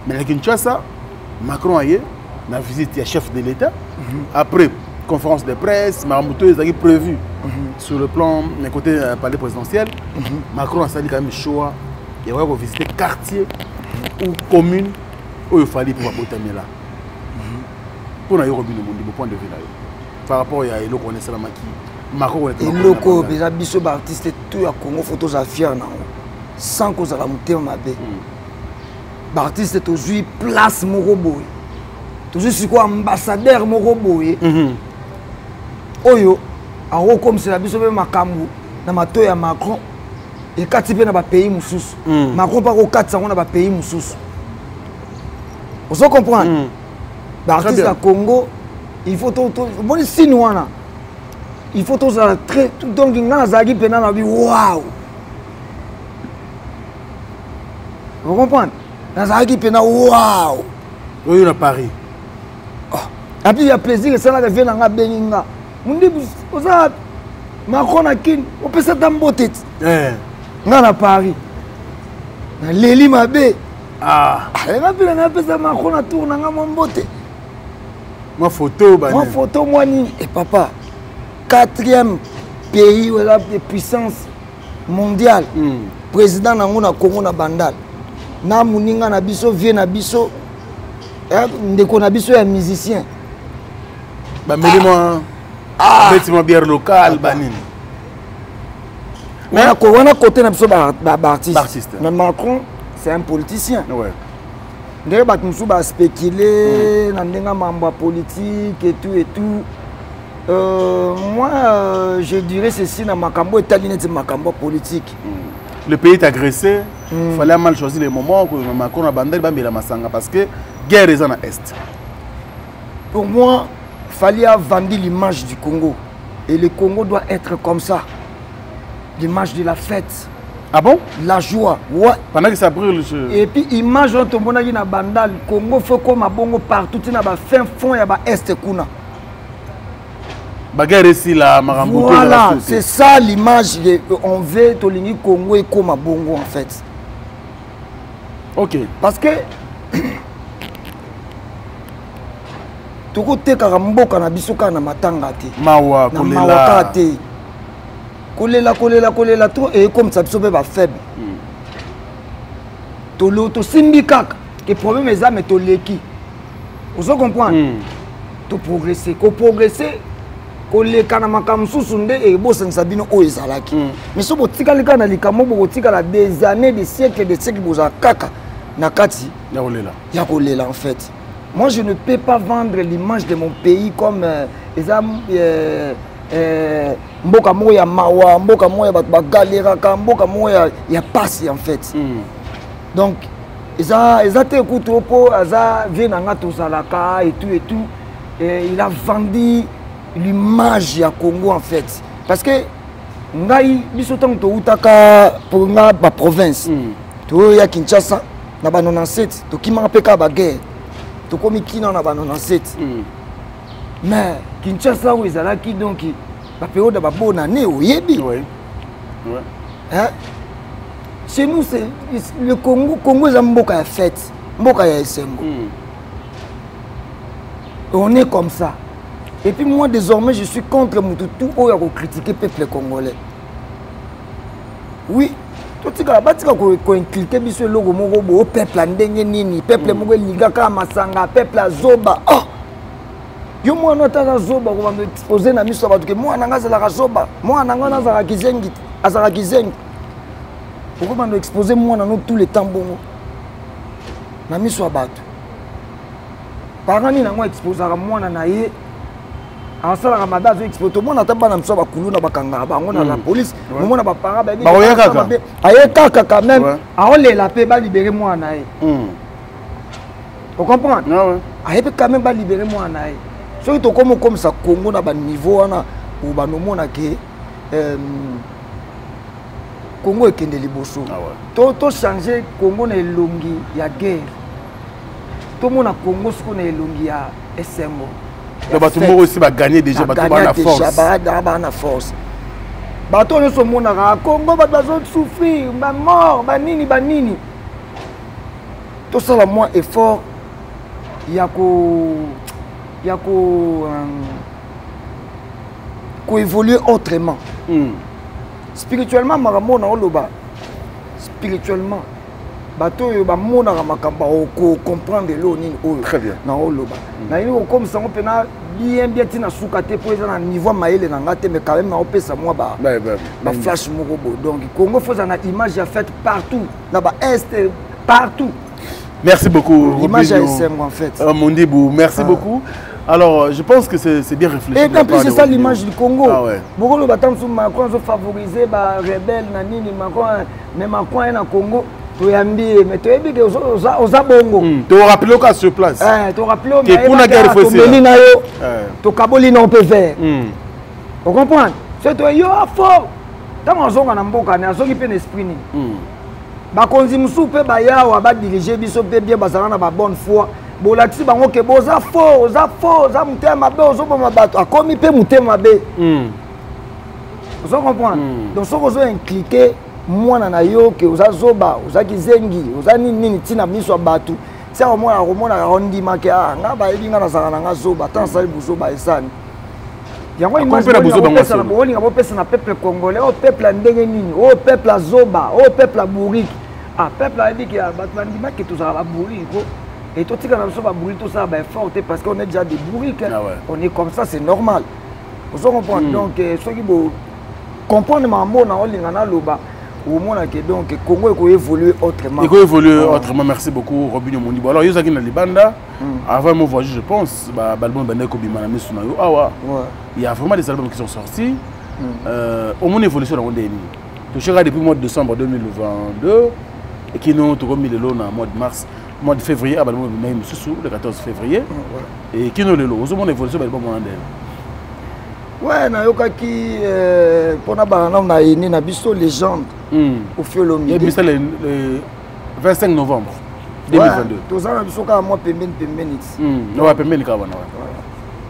Mais na Kinshasa, Macron aye na visite ya chef de l'État. Après conférence de presse, Mamuto ezaki prévu sur le plan côté palais présidentiel. Macron a sali quand même choix il va visiter quartier ou commune où il fallait pour botamela. Pour na yoro bino mundi point de vue là. Par rapport ya eloko on est maki. Macron on est eloko déjà biso ba artiste tout ya Congo photo za fier na sans cause la mutema mabe. Ba artiste tozui place moko boye. Tozui siko ambassadeur moko boye. Oyo a comme c'est la biso be makambu na mato ya Macron et kati pe na ba pays mususu. Macron pa ko kati sango na ba pays mususu. Ozo comprendre? Ba Très artiste bien. ya Congo, il faut to, to, bon signe wana. Il faut tous la très donc nga nazalaki pena na bi waouh. Vous comprenez? Nazalaki pena waouh. Oyo na Paris. Oh. Et puis il y a plaisir ça na vient nga bengi nga. Mundi oza Macron na kin, opesa ta mbote. Eh. Nga na Paris. Na leli mabe. Ah. Nga mpe na napesa Macron na tour na nga mwa mbote. Mwa photo ba. Mwa photo mwa nini et papa quatrième pays oyo eza puissance mondiale. Président nango na Congo na Bandal. Na moninga na biso vieux na biso ndeko na biso ya musicien. Bameli mwa beti mwa bière locale banini. Mais wana côté na biso baartiste. Mais Macron c'est un politicien. Ouais. Ndenge bato mosusu baspécule na ndenge mambo ya politique et tout et tout. Moi je dirais ceci na makambo etali neti makambo ya politique. Le pays est agressé, fallait mal choisir les moments que Macron a bandé bambela masanga parce que guerre est en est. Pour moi, fallait vendre l'image du Congo et le Congo doit être comme ça. L'image de la fête. Ah bon? La joie. Ouais. Pendant que ça brûle. Je... Et puis image on tombona na Bandal, Congo faut comme bongo partout na ba fin fond ya ba est kuna. Bagarre ici la Marambo. Voilà, c'est ça l'image qu'on veut tolingi Congo et comme bongo en fait. OK. Parce que tokotekaka mboka na biso kaka na matanga te. Mawa na mawa kaka te. Kolela kolela kolela trop et comme ça biso pe ba faible. Tolo tosimbi kaka ke problème eza mais toleki. Ozo comprendre? To progresser, ko progresser koleka na makambo mosusu nde ebosangisa bino oyo ezalaki. Mais soki botikali kaka na likambo bokotikala des années, des siècles, des siècles bozala kaka na kati ya kolela. Ya kolela en fait. Moi je ne peux pas vendre l'image de mon pays comme eza mboka moko ya mawa, mboka moko ya bato bagaleraka, mboka moko ya pasi en fait. Donc eza te kutu po aza vie na nga tozalaka et tout et tout. Et il a vendu l'image ya Congo en fait. Parce que ngai biso tango toutaka pour nga ba province. To ya Kinshasa na ba 97 tokimaka pe ka ba guerre. Tokomi kina na ba 97. Mais Kinshasa où ezalaki donc ba période ba bonne année oyebi. Oui. Ouais. Hein? Chez nous c'est le Congo, Congo eza mboka ya fête, mboka ya esengo. On est comme ça. Et puis moi désormais je suis contre mutu tout oyo ya critiquer peuple congolais. Oui, totika batika ko ko inculquer biso eloko moko bo peuple ya ndenge nini, peuple moko elingaka masanga, peuple ya zoba. Oh! Yo mwana ata aza zoba kobanda expose na miso ya bato ke mwana nga azalaka zoba, mwana nga nazalaka kizengi, azalaka kizengi. Okobanda expose mwana no tout le temps bongo na miso ya bato. Parent nini yango exposaka mwana na ye asalaka mabe azo expose tomona ata bana mosusu ya bakulu na bakangaka bango na la police, momona ba parent bayebi Bakoya ke kaka. mabe, aye kaka quand même, aolela mpe balibere mwana na ye. O comprendre? Aye mpe quand même balibere mwana na ye. Soki tokomi okomisa Congo na ba niveau wana, oyo banomona ke, Congo ekende liboso. To changer Congo na elongi ya guerre. Tomona Congo siko na elongi ya esengo. Donc, bato moko aussi ba gagner déjà, bato ba na force. Ba ba na force. Bato nyonso monaka Congo bato bazo souffrir, ba mort, ba nini, ba nini. Tosala mwa effort ya ko, ya ko, ko évoluer autrement. Spirituellement makambo na oloba, spirituellement bato oyo bamonaka makambo ko comprendre eloko nini oyo Très bien. na oloba. Nayebi kokomisa yango mpena bien bien ntina suka te po eza na niveau mayele na nga te, mais quand même naopesa mwa ba flash moko boye. Donc Congo faut na image ya fête partout, na ba est partout. Merci beaucoup, L'image ya Robinho. esengo en fait. Mundibu, merci beaucoup. Alors, je pense que c'est bien réfléchi. Et de la en plus, part c'est de ça Robinho. l'image du Congo. Ah ouais. Beaucoup de batames sont Macron ont favorisé ba rebelle na nini Macron, mais Macron est na Congo. Toyambi, mais toyebi ke oza bongo. To rappelé au sur place. Eh, to rappelé au Ke kuna guerre faut tomeli na yo. Eh. To kaboli na on peut faire. Vous comprenez? C'est toi yo fort. Tant azonga na mboka na azongi pe na esprit nini. Bakonzi musu pe bayawa ba diriger biso pe bien bazala na ba bonne foi. Bolakisi bango ke boza fort, oza fort, oza motema mabe, ozoboma bato. Akomi pe motema mabe. Ozo comprendre? Donc soki ozo impliquer mwana na yo ke oza zoba, oza kizengi, oza nini nini ntina miso ya bato, ti akomona akomonaka akondima ke ah nga bayebi nga nazalaka na nga zoba, ata nasali buzoba esani. Yango image bolinga bopesa na peuple congolais, oyo peuple ya ndenge nini, oyo peuple ya zoba, oyo peuple ya bourrique. Ah peuple ayebi ke ah, bato bandimaki tozalaka ba bourrique ko. Et totika na biso ba bourrique, tosala ba effort te parce qu'on est déjà des bourriques. Ah ouais. On est comme ça, c'est normal. Ozo comprendre? Donc soki bo comprendre makambo na olinga naloba, omonake donc Congo ekoévoluer autrement. Ekoévoluer autrement. Merci beaucoup Robinho Mundibu. Alors yo ozalaki na libanda avant mon voyage, je pense ba album bandaki kobima na miso na yo awa. Il y a vraiment des albums qui sont sortis. Omoni évolution nango ndenge nini? Toshaka depuis mois de décembre 2022 ekino tokomi lelo na mois de mars, mois de février, ah, balbum ebimaki mosusu le 14 février. Et kino lelo ozomona évolution balbum wana ndenge? Ouais, nayokaki mpona bana nano na ene na biso légende Koffi Olomide. Ebimisa le 25 novembre 2022. Toza na biso kaka mwa pembeni pembeni ti. Ouais, pembeni kaka wana.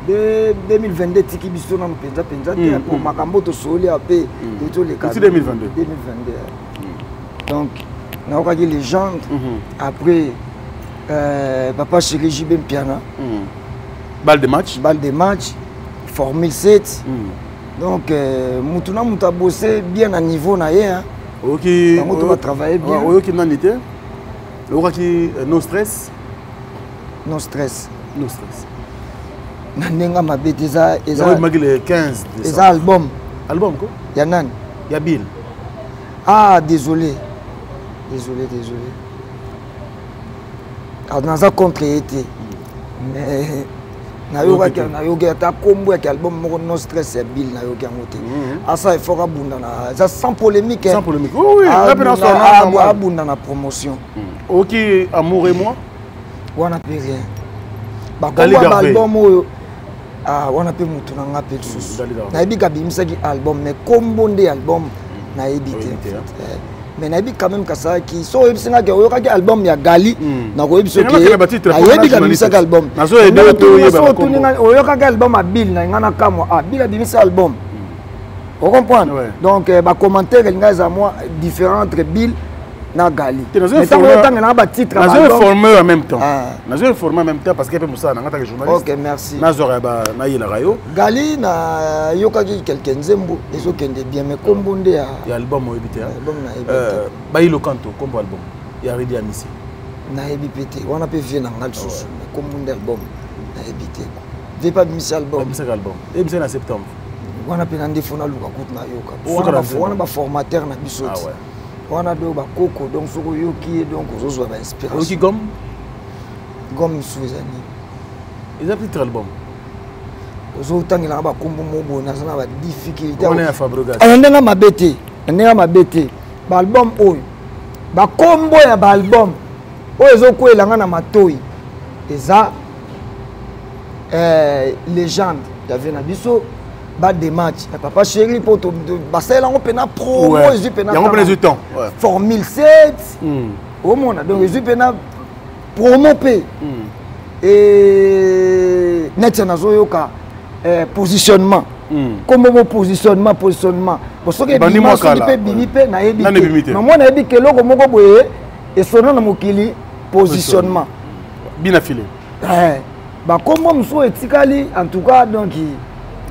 De 2022 etiki biso nano mpenza mpenza te, po makambo tosoli ya mpe tozoleka Eti 2022. 2022. Donc nayokaki légende, après papa chéri JB Mpiana. Balle de match. Balle de match, Formule 7. Donc mutu na mutu abosse bien na niveau na ye, hein. Oyoki bango to batravaille bien. Oyoki nani te? Oyokaki no stress? No stress. No stress. Na ndenge mabe te, eza eza ebimaki le 15 décembre. Eza album. Album ko? Ya nani? Ya Bill. Ah désolé. Désolé, désolé. Ah, naza contre ye te. Mais nayokaki nayoki ata kombo ya album moko no stress ya Bill, nayoki yango te. Asa effort abunda na eza sans polémique. Sans polémique. Oui, oui, nga mpe naso na normal. Abunda na promotion. Oki Amour et moi? Wana mpe rien. Gali Bakombo ya Garvey. baalbum oyo, ah, wana mpe motu na nga mpe lisusu Gali Garvey. nayebi kabimisaki album, mais kombo nde album nayebi te. Oyebi te, hein. Mais nayebi quand même kasalaki so oyebisi ngaki oyokaki album ya Gali, nakoyebi soki Nga nakende batitre, nayebi mpo na kabimisaki album. Nazo aider yo te oyeba So bakombo. otuni ngai, oyokaki album ya Bill na ngai na kamwa, ah Bill abimisi album, ocomprendre? Donc bacommentaire elinga eza mwa différent entre Bill na Gali. Te, nazo Mais ntango informer- otangelanga batitre ya nazo baalbum- informer en même temps. Ah. Nazo informer en même temps parce que mpe mosala na nga tant que journaliste. Ok, merci. Nazwaka ba nayelaka yo. Gali nayokaki quelque nzembo ezokende bien, mais kombo nde ya ya album oyebi te, hein? Album nayebi te. Bayilo Kanto, kombo album ya Redi Amisi. Nayebi mpe te, wana mpe vie na nga lisusu, mais kombo nde album nayebi te. Vie mpe abimisi album. Abimisaka album, ebimisa na septembre. Wana mpe na nde fo naluka kutu nayoka. Suka Wana na nzembo. Wana baformateur na biso Ah ti. ouais. Wana do bakoko, donc soki oyoki ye, donc ozozwa bainspiration. Oyoki Gomme? Gomme mosusu eza nini? Eza titre album. Ozotangelanga bakombo moko boye, naza na badifficulté. Wana ya Fabregas. Na ndenge mabe te, na ndenge mabe te. Baalbum oyo, bakombo ya baalbum oyo ezokwelanga na matoi eza légende ya vie na biso, ba match ya papa chéri, mpo basalela yango mpena promo. Ezwi mpena Yango mpena ezwi temps. Formule 7, omona, donc ezwi mpena promo mpe. Neti nazoyoka positionnement, kombo mo positionnement, positionnement. Bon, soki Ebandi ebima mwa soki kala. mpe ebimi mpe nayebi Nani ebimi te. te? Mais moi nayebi ke eloko moko boye esona na mokili, positionnement. Bina file. Bakombo mosusu etikali en tout cas, donc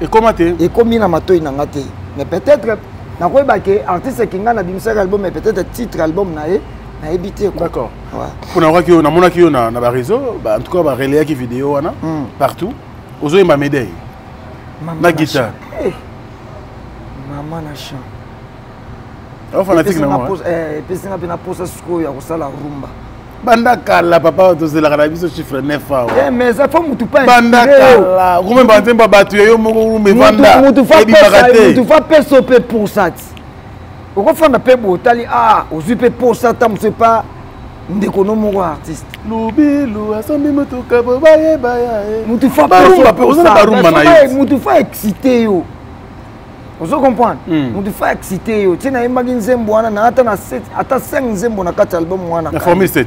ekoma te. Ekomi na matoi na nga te, mais peut-être nakoyeba ke artiste kinga na bimisaki album, mais peut-être titre album na ye nayebi te quoi. D'accord. Mpo nayokaki yo, namonaki yo na baréseau, en tout cas bareleyaki vidéo wana partout, ozoyemba Médaille Mama na na guitare. chant. Eh, mama na chant. Awa fanatique nango, hein? Epesinga mpe na posa sikoyo ya kosala rumba. Banda kala papa, tozelaka na biso chiffre 9 awa. Eh, mais eza fo mutu pa Banda inspiré yo. kala rumemba nzemba bato ya yo moko, rumba evanda Mutu fa ebimaka pesa te. mutu fa pesa mpe posa ti okofanda mpe boye, otali, ah, ozwi mpe posa ata mosu epa ndeko no moko artiste. Lubilu asombi motuka po bayeba ya ye. Mutu fa Barumba mpe oza na barumba na yo. Mutu fa excité yo, ozo comprendre? Mutu fa excité yo tie nayembaki nzembo wana na ata na ata 5 nzembo na kati ya album wana. Na Formule 7.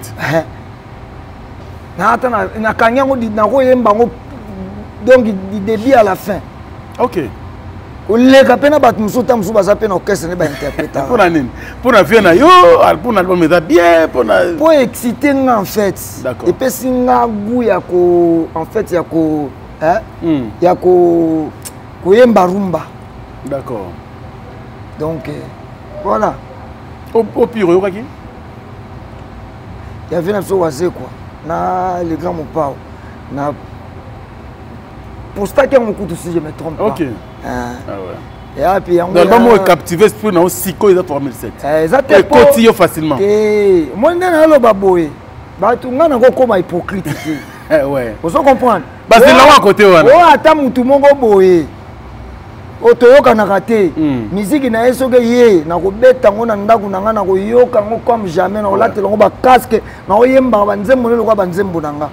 Na ata nakangi yango, nakoyemba yango donc du début à la fin. Ok. Koleka mpe na bato mosusu, ta mosusu baza mpe na orchestre nde bainterprétaka. Mpo na nini? Mpo na vie na yo, mpo na album eza bien, mpo na mpo excite nga en fait. Epesi nga goût ya ko, en fait, ya ko, hein? Ya ko koyemba rumba. Donc voilà. Au pire oyokaki ya vie na biso Wazekwa na le grand Mopao na postaki yango kutu, si je me trompe pas. Ah ouais. Ya puis yango album oyo captivé esprit na yo sikoyo eza 3007. Eza te. Ekoti yo facilement. Te, moi nde naloba boye, bato ngai nakokóma hypocrite te. Ozo comprendre? Bazelango ya kote wana. Oyo ata mutu moko boye oyo toyokanaka te, miziki na ye soki ye nakobeta yango na ndako na ngai, nakoyoka yango comme jamais, nakolatela yango bacasque, nakoyembaka banzembo nde lokola banzembo na nga.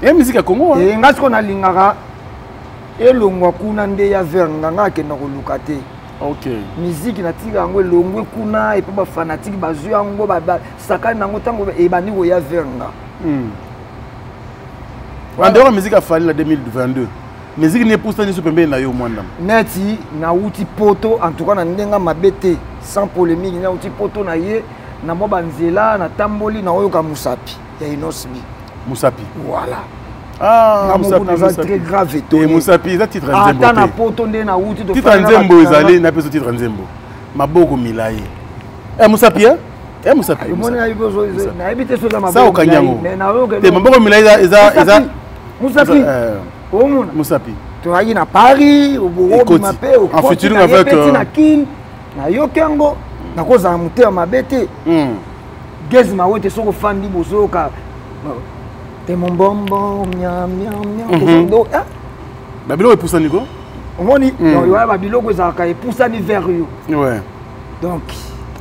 Ye miziki ya Congo. Nga sikoyo nalingaka elongwa kuna nde ya vers nga, nga akenda koluka te. Miziki natika yango elongwe kuna epe bafanatike bazwi yango, basakani nango ntango ebandi koya vers nga. En dehors ya musique ya Fally na 2022, musique ni epusa nyonso pembeni na yo, Mwandama? Neti nauti Poto, en tout cas na ndenge mabe te, sans polémique, nauti Poto na ye na mwa banzela, natamboli, naoyoka Mosapi ya Innoss'B. Mosapi. Voilà. Ah, nga moko naza très grave étonné. Mosapi eza titre ya nzembo. Ata na Poto nde nauti. Titre ya nzembo ezali, napesa titre ya nzembo Maboko Milai. Mosapi, eh Mosapi. Nayebi te soki sa okangi yango te. Maboko Milai eza Mosapi, omona. Mosapi. Toyaki na Paris, obima mpe en featuring avec okoti na Kin, nayoki yango, nakozala motema mabe te. Gaz Mawete, soki ofandi bozoyoka te mombombo miam miam. Donc Babiloko epusani ko. Omoni, donc wana babiloko ezalaka epusani vers yo. Donc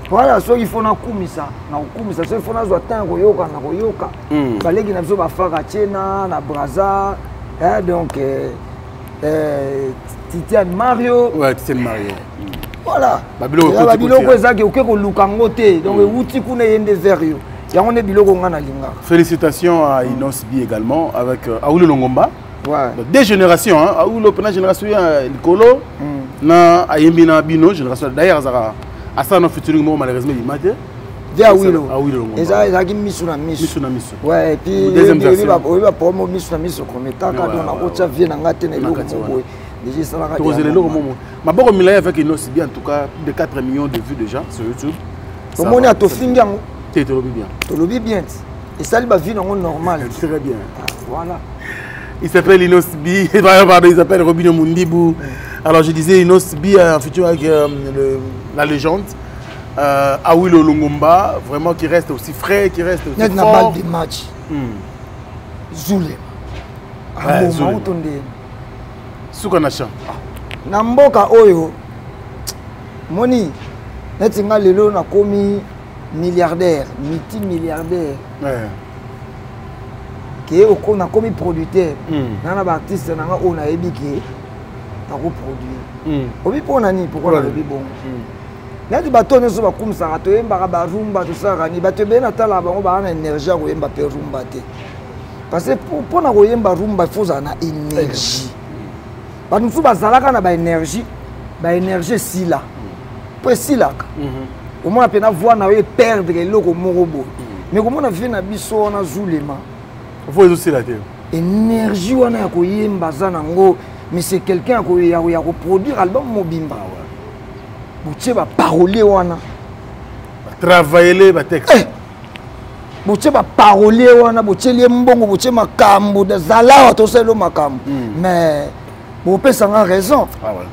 voilà, soki fo nakumisa, nakokumisa, soki fo nazwa temps koyoka, nakoyoka. Baleki na biso bafaka tiena na Braza, donc Titiane Mario. Ouais, Titiane Mario. Voilà. Babiloko ezalaki oke koluka yango te, donc ewuti kuna, eye nde vers yo, yango nde biloko nga nalingaka. Félicitations à Innoss'B également avec Awilo Longomba. Donc, deux générations, hein. Awilo pena génération ya likolo na ayembi na bino génération. D'ailleurs azaka asala na featuring moko, malheureusement ebima te. De Awilo. Awilo Longomba. Ezalaki miso na miso. Miso na miso. Ouais, et puis Deuxième version. oyebi baproblème miso na miso kometaka. Donc nakotia vie na nga te na eloko kati moko wana. boye déjà esalaka. Tokozela eloko momo Maboko Milai avec Innoss'B, en tout cas plus de 4 millions de vues déjà sur YouTube. Ça Omoni, va. atofingi yango. Te, tolobi bien. Tolobi bien ti esali bavie nango normal. Très bien. Voilà. Il s'appelle Innoss'B, pardon, il s'appelle Robinho Mundibu. Alors je disais Innoss'B en featuring avec la légende Awilo Longomba, vraiment qui reste aussi frais, qui reste aussi Net na fort. balle de match. Zulema. Ouais, Aboma Zulema. uto ndeni. Suka na champ. Na mboka oyo moni neti nga lelo nakomi milliardaire, multimilliardaire, ke nakomi producteur na baartiste na nga oyo nayebi ke nakoproduire. Obi mpo na nini? Pourquoi nalobi bongo? Neti bato nyonso bakumisaka, toyembaka barumba, tosalaka nini, bato ebele natalaka bango baa na énergie ya koyemba mpe rumba te, parce que mpo na koyemba rumba il faut ozala na énergie. Bato mosusu bazalaka na baénergie, baénergie esila, mpo esilaka, omona mpena voix na yo eperdre eloko moko boye. Mais komona vie na biso wana Zulema, Voix ezosila te. Énergie wana ya koyemba aza nango, mais c'est quelqu'un ya koproduire album mobimba, botie baparolier wana. Travailler batexte. Eh! Botie baparolier wana, botieli ye mbongo, botie makambo, zala awa tosala makambo, mais bopesanga raison. Ah ouais.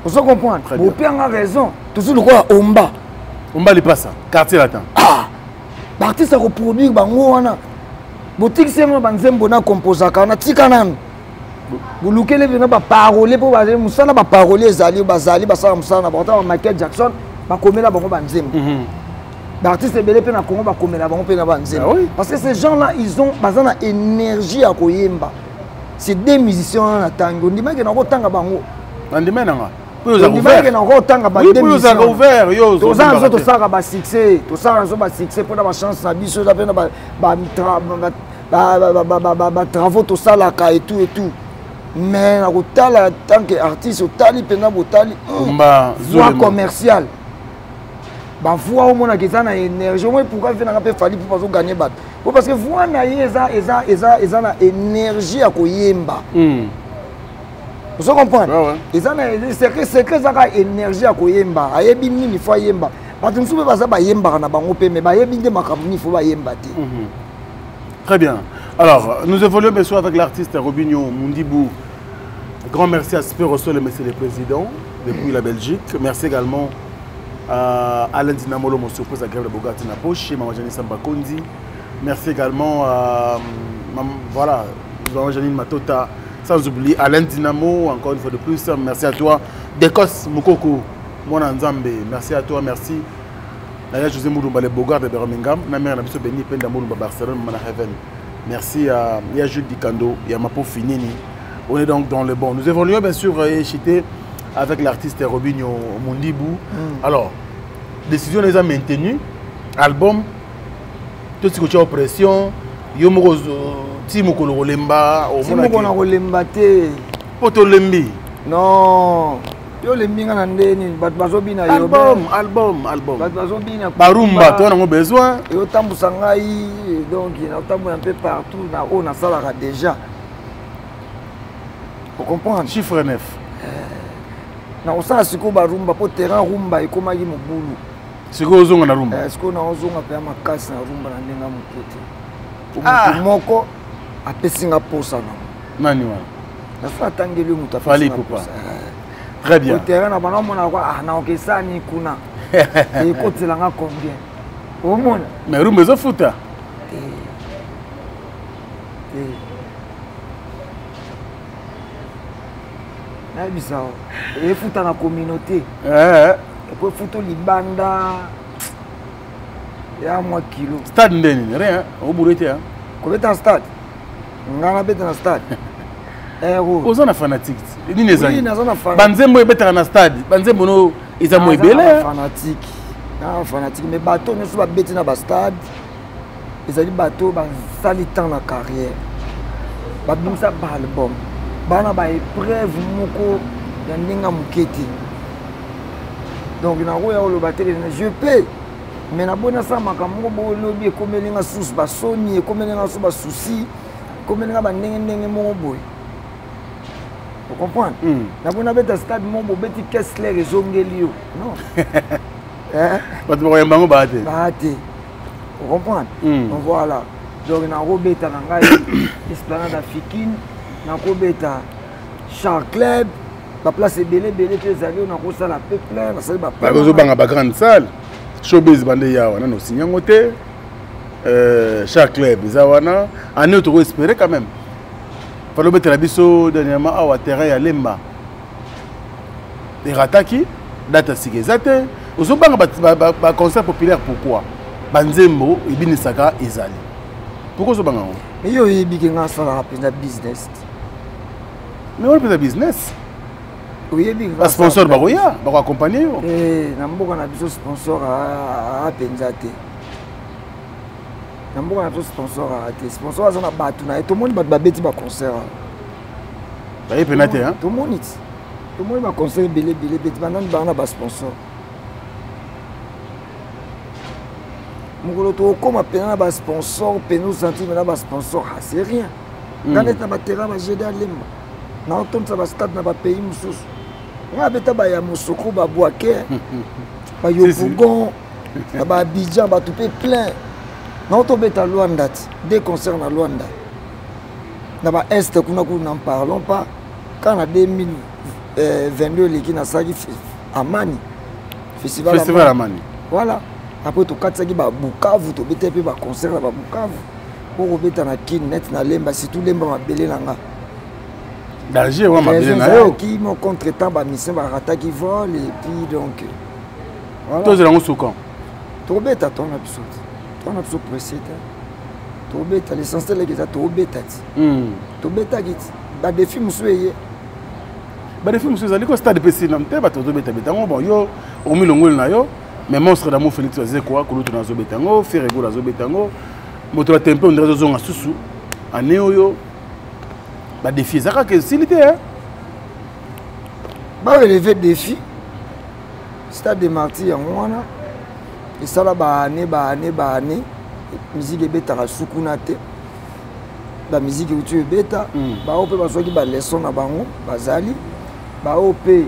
Ozo comprendre? Très bien. Bopesanga raison, toujours lokola Omba. Omba Lipasa, Quartier Latin. Ah, baartiste ya koproduire bango wana, botikisi yango na banzembo na komposaka wana, tika nanu bolukeli mpena baparolier, mpo mosala baparolier ezali, bazali basala mosala na bango. Ta ba Michael Jackson bakomela bango banzembo, baartiste ebele mpe na Congo bakomela bango mpe na banzembo. Ah oui? Parce que ces gens là ils ont, baza na énergie ya koyemba. Ces deux musiciens wana na tangi, ondimaki na kotanga bango. Nandimai nanga. Ondimaki na kotanga. Ozalaka ouvert yo. Toza na biso, tosalaka basuccès, tosalaka na biso basuccès mpona bachance na biso, eza mpe na batravaux tosalaka et tout et tout. Mais na kotala tant que artiste, otali mpenza, botali voix commerciale, bavoix omonaka eza na énergie. Omoi pourquoi ve nanga mpe Fally mpo bazoganye bato po parce que voix na ye eza eza eza eza na énergie ya koyemba. Ozo comprendre? Eza na secret, secret eza kaka énergie ya koyemba. Ayebi nini fo ayemba. Bato mosusu mpe baza, bayembaka na bango mpe, mais bayebi nde makambo nini fo bayemba te. Très bien. Alors, nous évoluons bien sûr avec l'artiste Robinho Mundibou. Grand merci à Spero Sole, monsieur le président, depuis la Belgique. Merci également à Alain Dinamolo, mon surprise agréable Bogati Napoche, Maman Janine Sambakondi. Merci également à, voilà, Maman Janine Matota, sans oublier Alain Dinamo, encore une fois de plus. Merci à toi. Dekos Mukoko, Mwana Nzambe, merci à toi, merci. Naya José Moulumba, le Bogart de Birmingham, na mère na biso Beni Penda Moulumba Barcelone, Mana Heaven. Merci à Ya Jules Dikando, ya Mapo Finini. On est donc dans le bon. Nous évoluons bien sûr et chité avec l'artiste Robinho Mundibou. Alors, décision les a maintenues. Album, tout ce que tu as pression, yo moko ti mokolo kolemba. Ti moko na kolemba te. Po tolembi. Non, yo olembi nga na nde nini? Bato bazobina. Album, album, album. Bato bazobina. Barumba to nango besoin. Eotambusa ngai, donc naotambola mpe partout na oyo nasalaka déjà, ocomprendre? Chiffre 9. Nakosala sikoyo barumba mpo terrain rumba ekomaki mobulu. Sikoyo ozonga na rumba? Sikoyo naozonga mpenza makasi na rumba na ndenge ya moke te. Motu moko apesi nga posa nango. Nani wana? Naso atangeli yo moto. Fally Ipupa. Très bien. Terrain na bana omona kwa, ah, naokesani kuna ekotelanga combien, omona. Mais rumba ezofuta. Te, te, nayebisa o efuta na communauté epo efuta libanda ya mwa kilo. Stade ndeni rien, obure te. Kobeta na stade, nga nabeta na stade? Oza na fanatique nini? Ezali naza na banzembo ebetaka na stade, banzembo no eza mo ebele. Fanatique na fanatique, mais bato nyonso babeti na bastade ezali bato basali temps na carrière, babimisa baalbum, bana baépreuve moko ya ndenge ya moke te. Donc nakoya koloba te, je peux, mais naboni asala makambo moko bolobi ekomeli nga susu basoni, ekomeli nga susu basusi, ekomeli nga bandenge ndenge moko boye, ocomprendre? Naboni nabeta stade moko, bobeti caisse claire, ezongeli yo, non. Bato bakoyamba yango baa te. Baa te, ocomprendre? Donc voilà, donc nakobeta na ngai Esplanade Africaine, nakobeta Char Club, baplace ebele ebele mpe ezali oyo nakosala pe plein, nasali. Bakozobanga bagrande salle showbiz bande ya wana, nosinya yango te. Char Club eza wana, année oyo tokoespérer quand même falo obetela biso. Dernièrement awa terrain ya Lemba erataki, date ya sika eza te. Ozobanga baconcert populaire pourquoi? Banzembo ebinisaka ezali, pourquoi ozobanga yango? Mais yo oyebi ke nga asalaka mpenza business. Mais wana mpenza business. Oyebi. Basponsor bakoya, bakoaccompagne yo. Na mboka na biso sponsor aa mpenza te. Na mboka na biso sponsor aa te. Sponsor aza na bato na ye. Tomoni bato babeti baconcert. Baye mpena te. Tomoni ti, tomoni baconcert ebele ebele ebeti, banani baa na basponsor. Mokolo tokokóma mpena na basponsor mpena, osentir mpena basponsor, ah, c'est rien. Nga neti na baterrain bagd alemba, naotondisa bastade na bapays mosusu. Nga abeta baya mosoko, babwake, bayopogon na baabidjan, bato mpe plein. Naotobeta Lwanda ti deux concert na Lwanda, na baest kuna kuna, n'en parlons pas. Kaka na 2022 eleki nasalaki Amani festival, festival Amani. Voilà, après tokatisaki babukavu, tobetaki mpe baconcert na babukavu po kobeta na Kine net na Lemba, surtout Lemba mabele na nga. Danger wa mabele na yo. Ki mo contretemps, bamisien barataki vol et puis donc voilà. Tozela yango sukan. Tobeta to na biso te, to na biso pressé te, tobeta. L'essentiel eke eza tobeta ti. Tobetaki ti badefi mosusu eye. Badefi mosusu ezali ko stade mpe sinam te, bato bazobetabeta yango. Bon, yo omilongoli na yo, mais monstre d'amour Félix Azekwa kulutu na azobeta yango, Ferre Gola azobeta yango, moto ya tempe ondire azozonga susu ane oyo. Badéfi eza kaka esili te, hein? Barelever défi. Stade de Martyr yango wana esala baane baane baane, musique ebetaka sukuna te. Bamusique euti ebeta, bao mpe bazwaki baleçon na bango, bazali bao mpe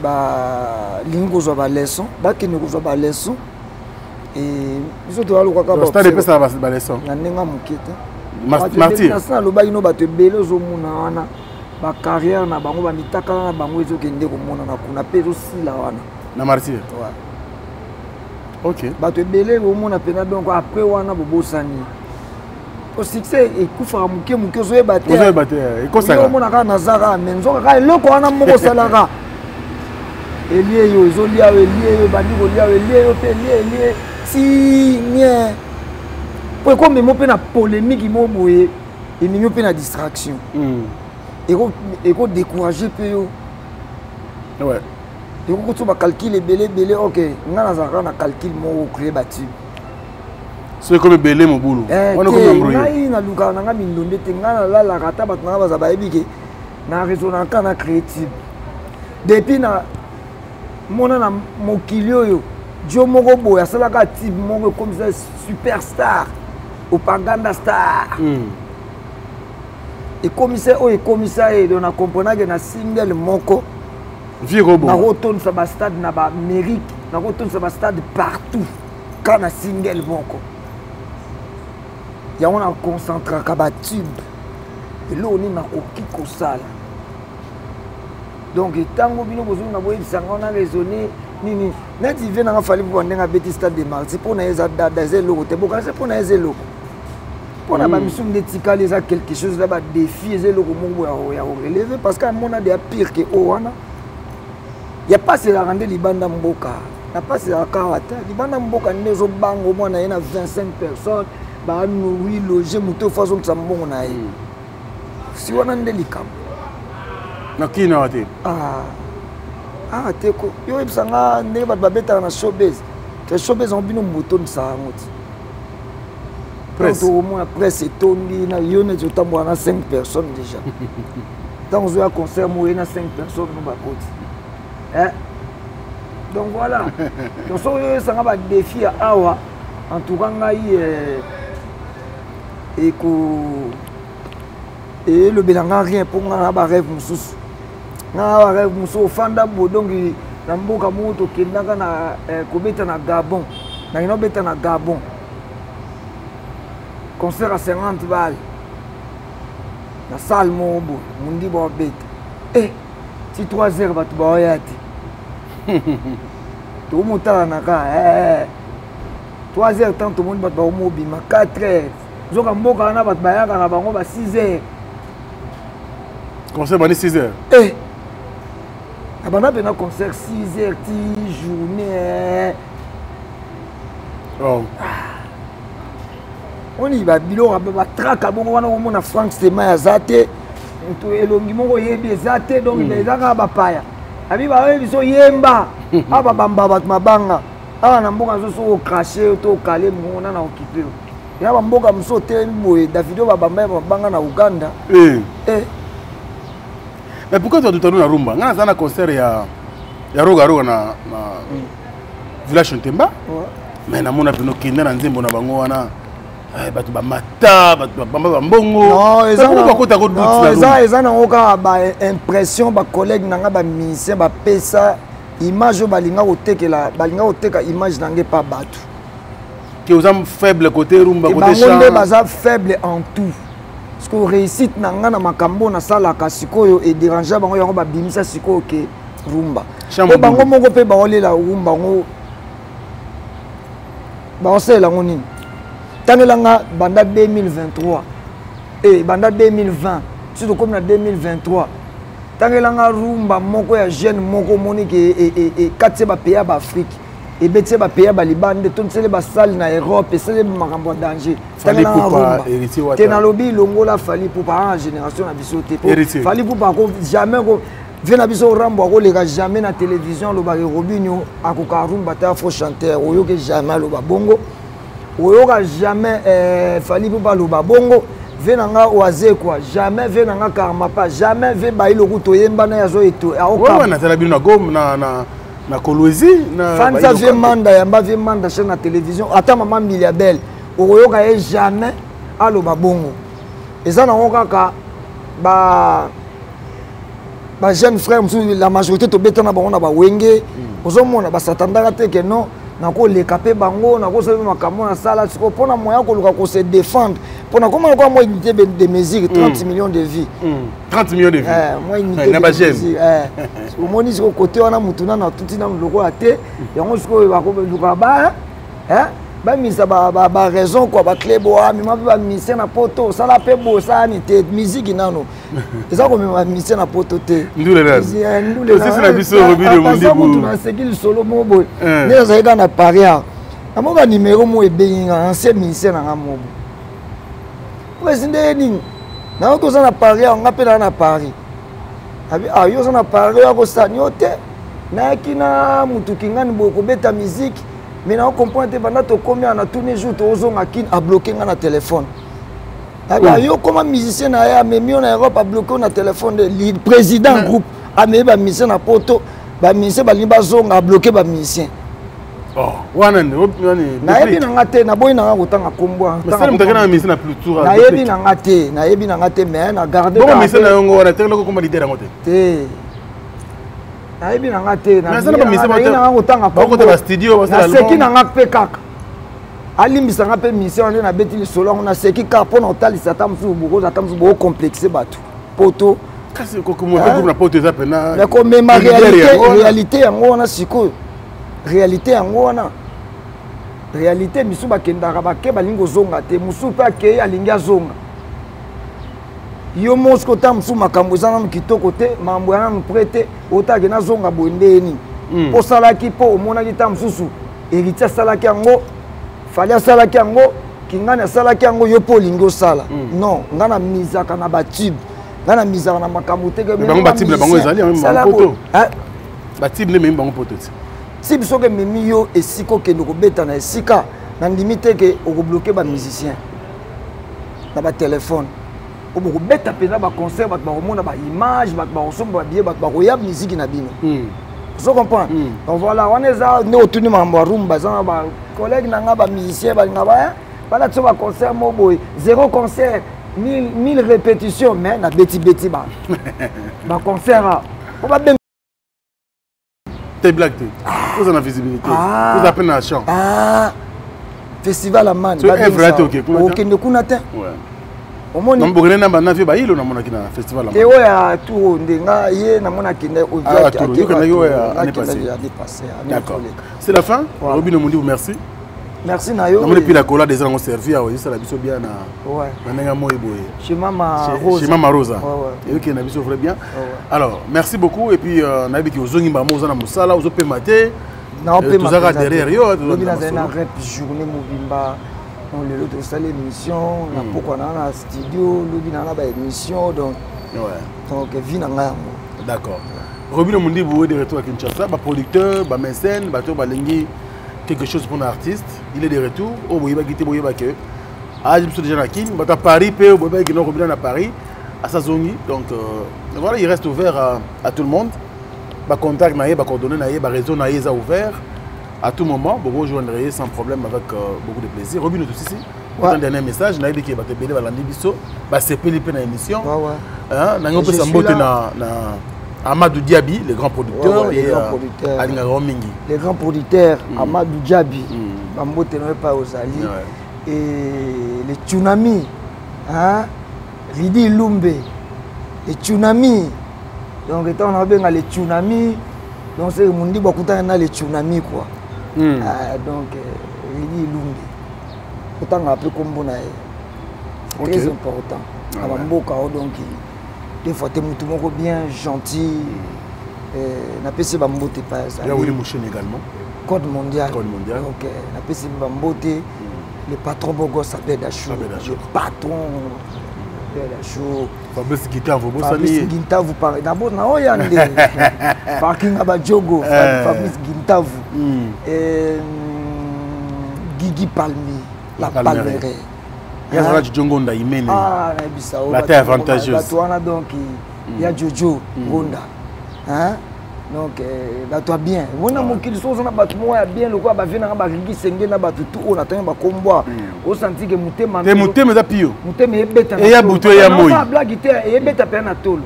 balingi kozwa baleçon, bakende kozwa baleçon. Biso toyalukaka stade epesaka baleçon. Na ndenge ya moke te. Martyr. Nasi nalobaki no, bato ebele ozomona wana, bacarrière na bango, bamitakala na bango ezokende komonana kuna mpe ezosila wana. Na Martyr? Ouais. Ok. Bato ebele omona mpena, donc après wana bobosani, po succès ekufaka moke moke, ozoyeba te. Ozoyeba te, ekosaka. Omona kaka naza kaka, mais nzoka kaka eloko wana moko osalaka elie yo, ezolia yo, elie yo, ebandi kolia yo, elie yo mpe, elie, elie ti nie, po ekomema mpe na polémique mo boye, ememi yo mpe na distraction, ekodécourage mpe yo. Ekoki bacalcul ebele ebele. Ok, nga nazalaka na calcul moko, créer batube. So ekomi ebele, mobulu. Wana ekomi embrouille. Ngai nalukaka na nga mindonde te. Ngai nalalaka ata bato na nga baza, bayebi ke na raisonnaka na créer tube. Depuis na mona na mokili oyo, dio moko boye asalaka tube moko, ekomisa superstar, opaganda star, ekomisa oyo ekomisa ye. Donc na comprenake na single moko vie ekobonga. Nakotondisa bastade na baamérique, nakotondisa bastade partout ka na single moko. Yango na concentraka batube, eloko nini nakoki kosala. Donc ntango bino bozonga, boyebisa nga na raisonne nini. Neti vie nanga, Fally mpo ndenge abeti Stade de Martyr, mpo na ye eza dada, eza eloko te. Bokanisi mpo na ye eza eloko, mpo na bamisusu nde etikali eza quelque chose, eza badéfi, eza eloko moko boye ya korelever, parce que amona deya pire ke oyo wana ya pasi. Ezalaka nde libanda mboka na pasi, ezalaka awa te. Libanda mboka nde ezobanga, omwana ye na 25 personnes, banourri, loge, moto ofo azongisa mbongo na ye. Si wana nde likambo. Na kini awa te. Ah, awa te ko. Yo oyebisa nga ndenge bato babetaka na showbase te. Showbase yango bino motondisaka yango ti. Presse. Tokomona presse etondi na yo neti otambola na 5 personnes déjà. Ntango ozoya concert moye na 5 personnes no bakoti. Eh? Donc voilà, donc soki oyesanga badéfi ya awa, en tout cas ngai eko elobela nga rien, mpo nga na barêve mosusu, nga na barêve mosusu. Ofanda bo, donc na mboka moko tokendaka na kobeta na Gabon, nakenda kobeta na Gabon, concert ya 50 bale na salle moko boye, mondi baobeta ti 3 heures, bato baoya te. Tokomotalana ka 3 heures temps, tomoni bato bakomobima 4 heures, nzoka mboka wana bato bayaka na bango ba 6 heures. Concert bandi 6 heures? Abanda mpena concert 6 heures ti journée. Oh. Oni babiloko batraka bongo wana, omona Frank Sema aza te, moto elongi moko oyebi eza te. Donc eza kaka bapaya abi baoyebi biso yemba awa, babamba bato mabanga awa na mboka nazo. Soki ocrache to okale mona na okipe yo ya bamboka mosusu, otelemi boye, Davido babamba ya mabanga na Uganda. Eh. Mais pourquoi toi tutanu na rumba? Nga naza na concert ya Roga Roga na village Ntemba. Mais namona peno kenda na nzembo na bango wana, bato bamata, bato babamba bambongo. Non, eza Pourquoi bakota ko doute na rumba? Eza nango kaka baimpression. Bacollègue na nga bamusicien bapesa image oyo balinga kotekela, balinga koteka image na ngai epa bato. Ke oza faible côté rumba, côté bango nde chant. Baza faible en tout, parce que réussite na nga na makambo oyo nasalaka sikoyo edérange bango, yango babimisa sikoyo ke rumba. Chant. Po Mobulu. Bango moko mpe baolela rumba yango, baosalela yango nini? Tangelanga banda 2023, banda 2020 si tokomi na 2023, tangelanga rumba moko ya jeune moko omoni ke ekati ye bapays ya baafrike, ebeti ye bapays ya balibanda, etoniseli basale na Europe, esali makambo ya danger. Fally Tangelanga Ipupa, rumba. Héritier Wata. Te, nalobi longola Fally Ipupa a génération na biso te. Po Héritier. Fally Ipupa ako jamais ko vie na biso Rambo akoleka jamais na télévision alobaka Robinio akoka rumba te, afro chanteur. Oyoki jamais aloba bongo, oyoka jamais Fally Ipupa aloba bongo. Ve na nga Wazekwa, jamais ve na nga Karmapa, jamais ve Bayilo kutu oyemba na yazo eto. Ouais, nazala bino na Goma na na na Kolwezi na Fansa ve Manda yamba ve Manda chaîne na télévision ata mama Mbilia Belle okoyoka ye jamais aloba bongo. Eza nango kaka ba ba jeune frère mosusu la majorité tobeta na bango na bawenge hmm. ozomona basatandaka te ke non nakoleka mpe bango nakosala mpe makambo nasala sikoyo mpo na moyen koluka kose défendre mpo nakoma lokola mwa unité de mesure 30 hmm. millions de vie 30 hmm. millions de vie eh, mwa unité de mesure eh. omoni sikoyo kote wana motu nano atuti nano lokola te yango sikoyo bakoluka ba eh, bamisa baraison kua baclé boa mema mpe bamisien na poto osala mpe bosani te miziki nano eza komema musicien na poto te ndulelmutu naseki lisolo moko boye eh. nde nazali kaka na paris awa namoka nimero moko ebengi nga ancien musicien na nga mobo presi nde nini nayoki oza na paris awa nga mpe naa na paris abi ah yo oza na paris oya kosani yo te nayaki na mutu kingani boye kobeta miziki mais nao comprendre te banda tokomi awa natuni jour toozonga kin abloke nga na telefone Aba yo koma musicien na ye amemi yo na Europe abloke yo na telefone de président groupe amemi ba musicien na poto ba musicien balingi bazonga abloke ba musicien. Oh, wana nayebi na nga te naboyi na nga kotanga kombo nayebi na nga te nayebi na nga te mais na garde te nayebi na nga te nayebi na nga kotanga kombo naseki na nga mpe kaka alimbisa nga mpe mission wana nde nabeti lisolo yango naseki kaka mpo na kotalisa ata mosusu bokoza ata mosusu bokomplexe bato poto kasi na poto eza pena mais komema réalité yango wana sikoyo réalité yango wana réalité misusu bakendaka bake balingi kozonga te mosusu mpe akei alingi azonga yo moko sikoyo ntango mosusu makambo eza nanu kitoko te makambo ya nanu pre te otake nazonga boye nde nini mpo hmm. osalaki mpo omonaki ntango mosusu héritier asalaki yango fali asalaki yango kingani asalaki yango yo mpo olingi osala mm. non ngai na mizaka na batube ngai na mizaka na makambo te bango batube na bango ezali yango batube nde ememi bango poto ti tibe soki ememi yo esika okende kobeta na esika nandimi te ke okobloke bamusicien na batelefone po bokobeta mpenza baconcert bato bakomona baimage bato bakosomba babiye bato bakoya miziki na bino hmm. ozo comprendre hmm. donc voilà wana eza nde otuni makambo ya rumba eza na bacollègue na nga bamusicien balinga baya balati so baconcert mo boye zéro concert 1000 répétition mais nabetibeti ba baconcert po babenga te blague te ah. oza na visibilité ah. oza mpe na champ ah. festival amani okende kuna te omoni bokende na bana vie bayilo namonaki na festival te oyo ya tour nde nga ye namoni akende année passée d'accord c'est la fin robino mundibu merci merci na yo namoni pila kola déjà nango servi awa ezosala biso bien na na ndenge ya moi boye chez mama rosa chez mama rosa eyokende na biso vrai bien alors merci beaucoup et puis euh, nayebi ki ozongi mbamo oza na mosala ozopema te euh, tozalaka derrière yo lobi nazali na rep journée mobimba donc lelo tosali émission na hmm. pokwa naa na studio lobi naa na baémission donc donc vie na ngai yango d'accord robino mundibu de retour à kinshasa baproducteur bamécène bato balingi quelque chose pour un artiste il est de retour oyo boyebaki te boyeba ke aji biso déjà na kin bato ya paris mpe oyo boyebaki kino robino na paris asazongi donc euh, voilà il reste ouvert à, à tout le monde bacontact na ye bacoordonné na ye baréseau na ye eza ouvert à tout moment bokojoindre ye sans problème avec euh, beaucoup de plaisir robino tosisi ouais. un dernier message nayebi ke bato ebele balandi biso basepeli mpe na émission ouais, ouais. nangi opesa mbote na, na Amadou Diaby, le grand producteur, ouais, ouais, le grand producteur. Alingaka mingi. Le grand producteur mm. Amadou Diaby, mm. bambote na pa ozali. Ouais. Et le tsunami, hein? Ridi Lumbe, le tsunami. Donc étant on a bien le tsunami, donc c'est mundi bakutana na le tsunami quoi. Mm. Euh, donc euh, Ridi Lumbe. Otanga pe kombo na ye. C'est très important. Ah, ouais. mboka donc des fois te mutu moko bien gentil euh, napesi bambote epai azali également code mondial code mondial donc euh, napesi bambote mm. le patron bogos abed achou le patron abed achou Fabrice Gintavu Fabrice Gintavu par d'abord na oya nde parking ba jogo eh. Fabrice Gintavu mm. et Guigui Palmi la Palmeraie. Ye azala Jojo Ngonda Imene. Ah, nayebisa yo. La taille avantageuse. Bato wana donc ya Jojo Ngonda. Hein? Donc euh, bato ya bien. Mona mokili soki oza na bato moko ya bien lokola ba vie nanga ba Ricky Senge na bato tout oyo natangi bakombwa. Osanti ke motema Te motema eza pio. Motema ebeta. Eya butu eya moi. Na blague te ebeta pe na tolo.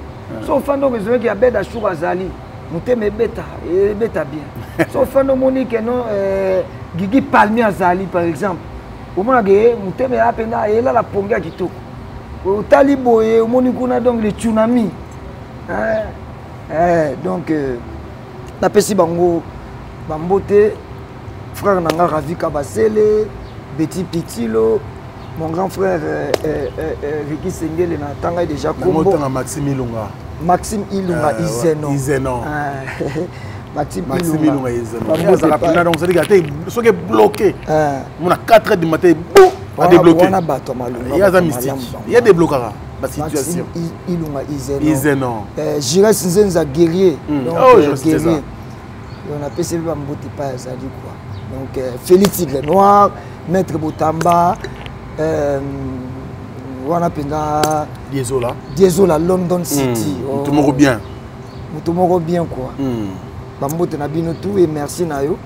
So ofandi okezongi ya Beda Shura azali. Motema ebeta, ebeta bien. So ofandi omoni ke non euh, Gigi Palmier azali par exemple. Omonaka ye motema ya mpenza elala pongi ya kitoko. Otali boye omoni kuna donc le tsunami. Hein? Eh, donc euh, napesi bango bambote frère na nga Ravi Kabasele, Betty Pitilo, mon grand frère euh, euh, euh, euh Ricky Sengele na tanga déjà kombo. Nanga Maxime Ilunga. Maxime Ilunga euh, Izeno. Izeno. Ah, Maxime, Maxime Ilunga Izeno. Azala pena donc c'est-à-dire que soki bloqué. Mona 4 heures du matin boum, a débloqué. Wana bato malunga. Il y a un mystique. Il y a débloquera ba situation. Maxime Ilunga Izeno. Izeno. Euh, Jires Nzenza guerrier. Donc, oh, euh, guerrier. Donc napesi mpe bambote epai azali quoi. Donc euh, Félix Tigre Noir, Maître Botamba, euh, wana mpenza Diezola. Diezola London City. Moto moko bien. Moto moko bien quoi. Bambote na bino tout et merci na yo.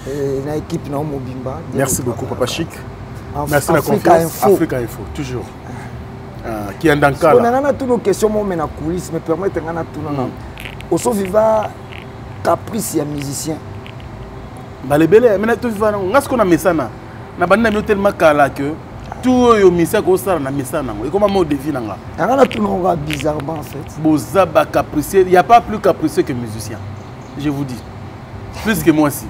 Et na équipe na yo mobimba. Merci beaucoup papa Chic. Merci la confiance. Info. Africa Info toujours. Euh, qui est dans le On a toutes nos questions mais na coulisse me permettre nga na tuna na. Oso viva caprice ya musicien. Balebele mais na to viva nga siko na mesana. Na banda mi tellement kala que tout oyo musicien ko sala na mesana nango. Ekoma mot de vie nanga. Nga na tuna nga bizarrement en fait. Boza ba capricieux, il y a pas plus capricieux que musicien. Je vous dis. Plus que moi si.